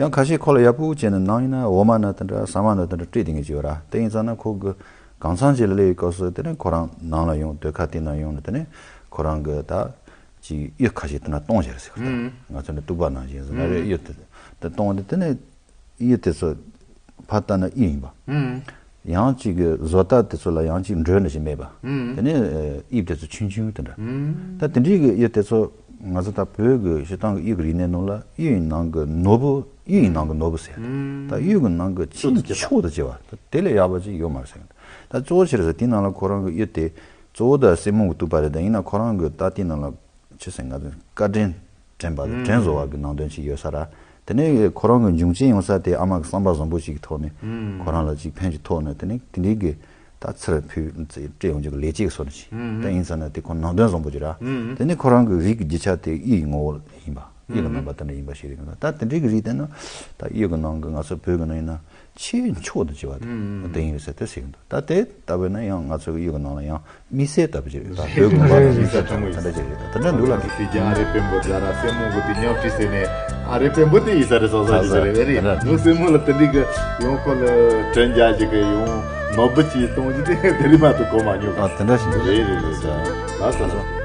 ཡང་ཁ་ཤས་ཁོ་ལ་ཡག་པོ་བྱས་ནས་ནང་ཡིན་ན་འོ་མ་ནི་དེ་འདྲ་ཟ་མ་ནི་དེ་འདྲ་སྤྲད་དེ་ངེས་ཀྱི་ཡོད་ར། དེ་ཡིན་ཙང་ན་ཁོ་གི་གང་འཚམ་ཅིག་ལ་སླེབས་པའི་སྐབས་སུ་དེ་ནས་ཁོ་རང་ནང་ལ་ཡོང་། དུད་ཁ་དེ་ནང་ཡོང་ནས་དེ་ནས་ཁོ་རང་གི་ད་ཅིག་གཡུ་ཁ་ཤས་དེ་ན་གཏོང་བཞག་རེད་ཟེར་གི་འདུག་ང་ཚོ་ནི་གཏུག་པ་ནང་བཞིན་ཟེར་ན་རེད། གཡུ་དེ་དེ་གཏོང་དེ་དེ་ནས། གཡུ་དེ་ཚོ་ཕར་ལྟ་ན་གཡུ་ཡིན་པ། ཡང་གཅིག་གི་བཟོ་ལྟ་དེ་ཚོ་ལ་ཡང་གཅིག་འགྲོས་འདྲ་ཞིག་མེད་པ། དེ་ནས་ཨ་དབྱིབས་དེ་ཚོ་ཆུང་ཆུང་དེ་འདྲ། ད་དེ་འདྲའི་གི་གཡུ་དེ་ཚོ་ང་ཚོ་ད་བོད་གི་སྤྱིར་བཏང་གི་གཡུ་གི་རིག་གནས་ནང་ལ་གཡུ་ཡི་ནང་གི་ནོར་བུ། གཡུ་ཡི་ནང་གི་ནོར་བུ་ཟེར། ད་གཡུ་གི་ནང་གི་ཆེས་མཆོག་ཏུ་གྱུར་པ། ད་དེ་ལས་ཡག་པ་ཅིག་ཡོད་མ་རེད་ཟེར། ད་གཙོ་བོ་ཆི་རེད་ཟེར། དེའི་ནང་ལ་ཁོ་རང་གི་གཡུ་དེ་གཙོ་བོ་ད་སྲེ་མོང་གི་གཏུབ་པ་རེད། ད་ཡིན་ན་ཁོ་རང་གི་ད་དེའི་ནང་ལ་ཆི་ཟེར། ང་ཚོ་བཀའ་དྲིན་དྲན་པ་དང་དྲིན་གཟོ་བ་གི་ནང་དོན་ཅིག་ཡོད་ས་ར། དེ་ནས་ཁོ་རང་གི་འབྱུང་རྐྱེན་ཡོང་ས་དེ་ཨ་མ་གི་བསམ་པ་བཟང་པོ་ཅིག་གི་ཐོག་ནས་ཁོ་རང་ལ་ཅིག་ཕན་ཅིག་ཐོགས་ནས། དེ་ནས་དེ་འདྲའི་གི་ད་ཚུར་ཕུལ་སྤྲད་ཡོང་རྒྱུ་གི་ལས་བྱེད་བཟོ་འདྲ་ཅིག་ད་ཡིན་ཙང་ན་དེ་ཁོ་ནང་དོན་བཟང་པོ་ཅིག་ར། དེ་ནས་ཁོ་རང་གི་རིགས་ཀྱི་རྒྱུ་ཆ་དེ་གཡུ་ཡི་ངོ་བོ་ཡིན་པ། གཡུ་ལ་སྨན་པ་དེ་འདྲ་ཡིན་པ་ཞིག་རེད། ད་དེ་འདྲའི་གི་རིགས་དེ་ནི་ད་གཡུ་གི་ནང་གི་ང་ཚོ་བོད་གི་ནང་ཡིན་ན་ཆེས་མཆོག་ཏུ་གྱུར་པ་དེ་ཡིན་ཟེར་དེ་ཟེར་གི་འདུག་ད་དེ་ལྟ་བུ་ན་ཡང་ང་ཚོ་གི་གཡུ་གི་ནང་ལ་ཡང་། མི་སེར་ལྟ་བུ་ཅིག་རེད། ད་བོད་ཀྱི་མི་སེར་ལྟ་བུ་ཅིག་རེད། ད་དེ་འདྲ་འདུག་ལ། དེ་རྒྱ་ཨ་རི་དཔོན་པོ་ཛ་ར་སྲེ་མོང་གི་དེ་ཉམས་ཁྲིད་ཟེར་ནས། ཨ་རི་དཔོན་པོ་དེ་ཡིན་ས་རེད། སོང་ས་ཡིན་ས་རེད། ཨེ་རེད། ནུ་སྲེ་མོང་ལ་དེ་འདྲའི་གི་ཡོང་ཁོ་ལ་དྲན་རྒྱ་ཅིག་གི་ཡོང་ནོར་བུ་ཅིག་གཏོང་རྒྱུ་དེ་དེ་རིང་མ་གཏོགས་གོ་མ་མྱོང་། ཨ་དེ་འདྲ་ཞིག་འདུག་རེད་རེད་རེད། ད་ལགས་སོ།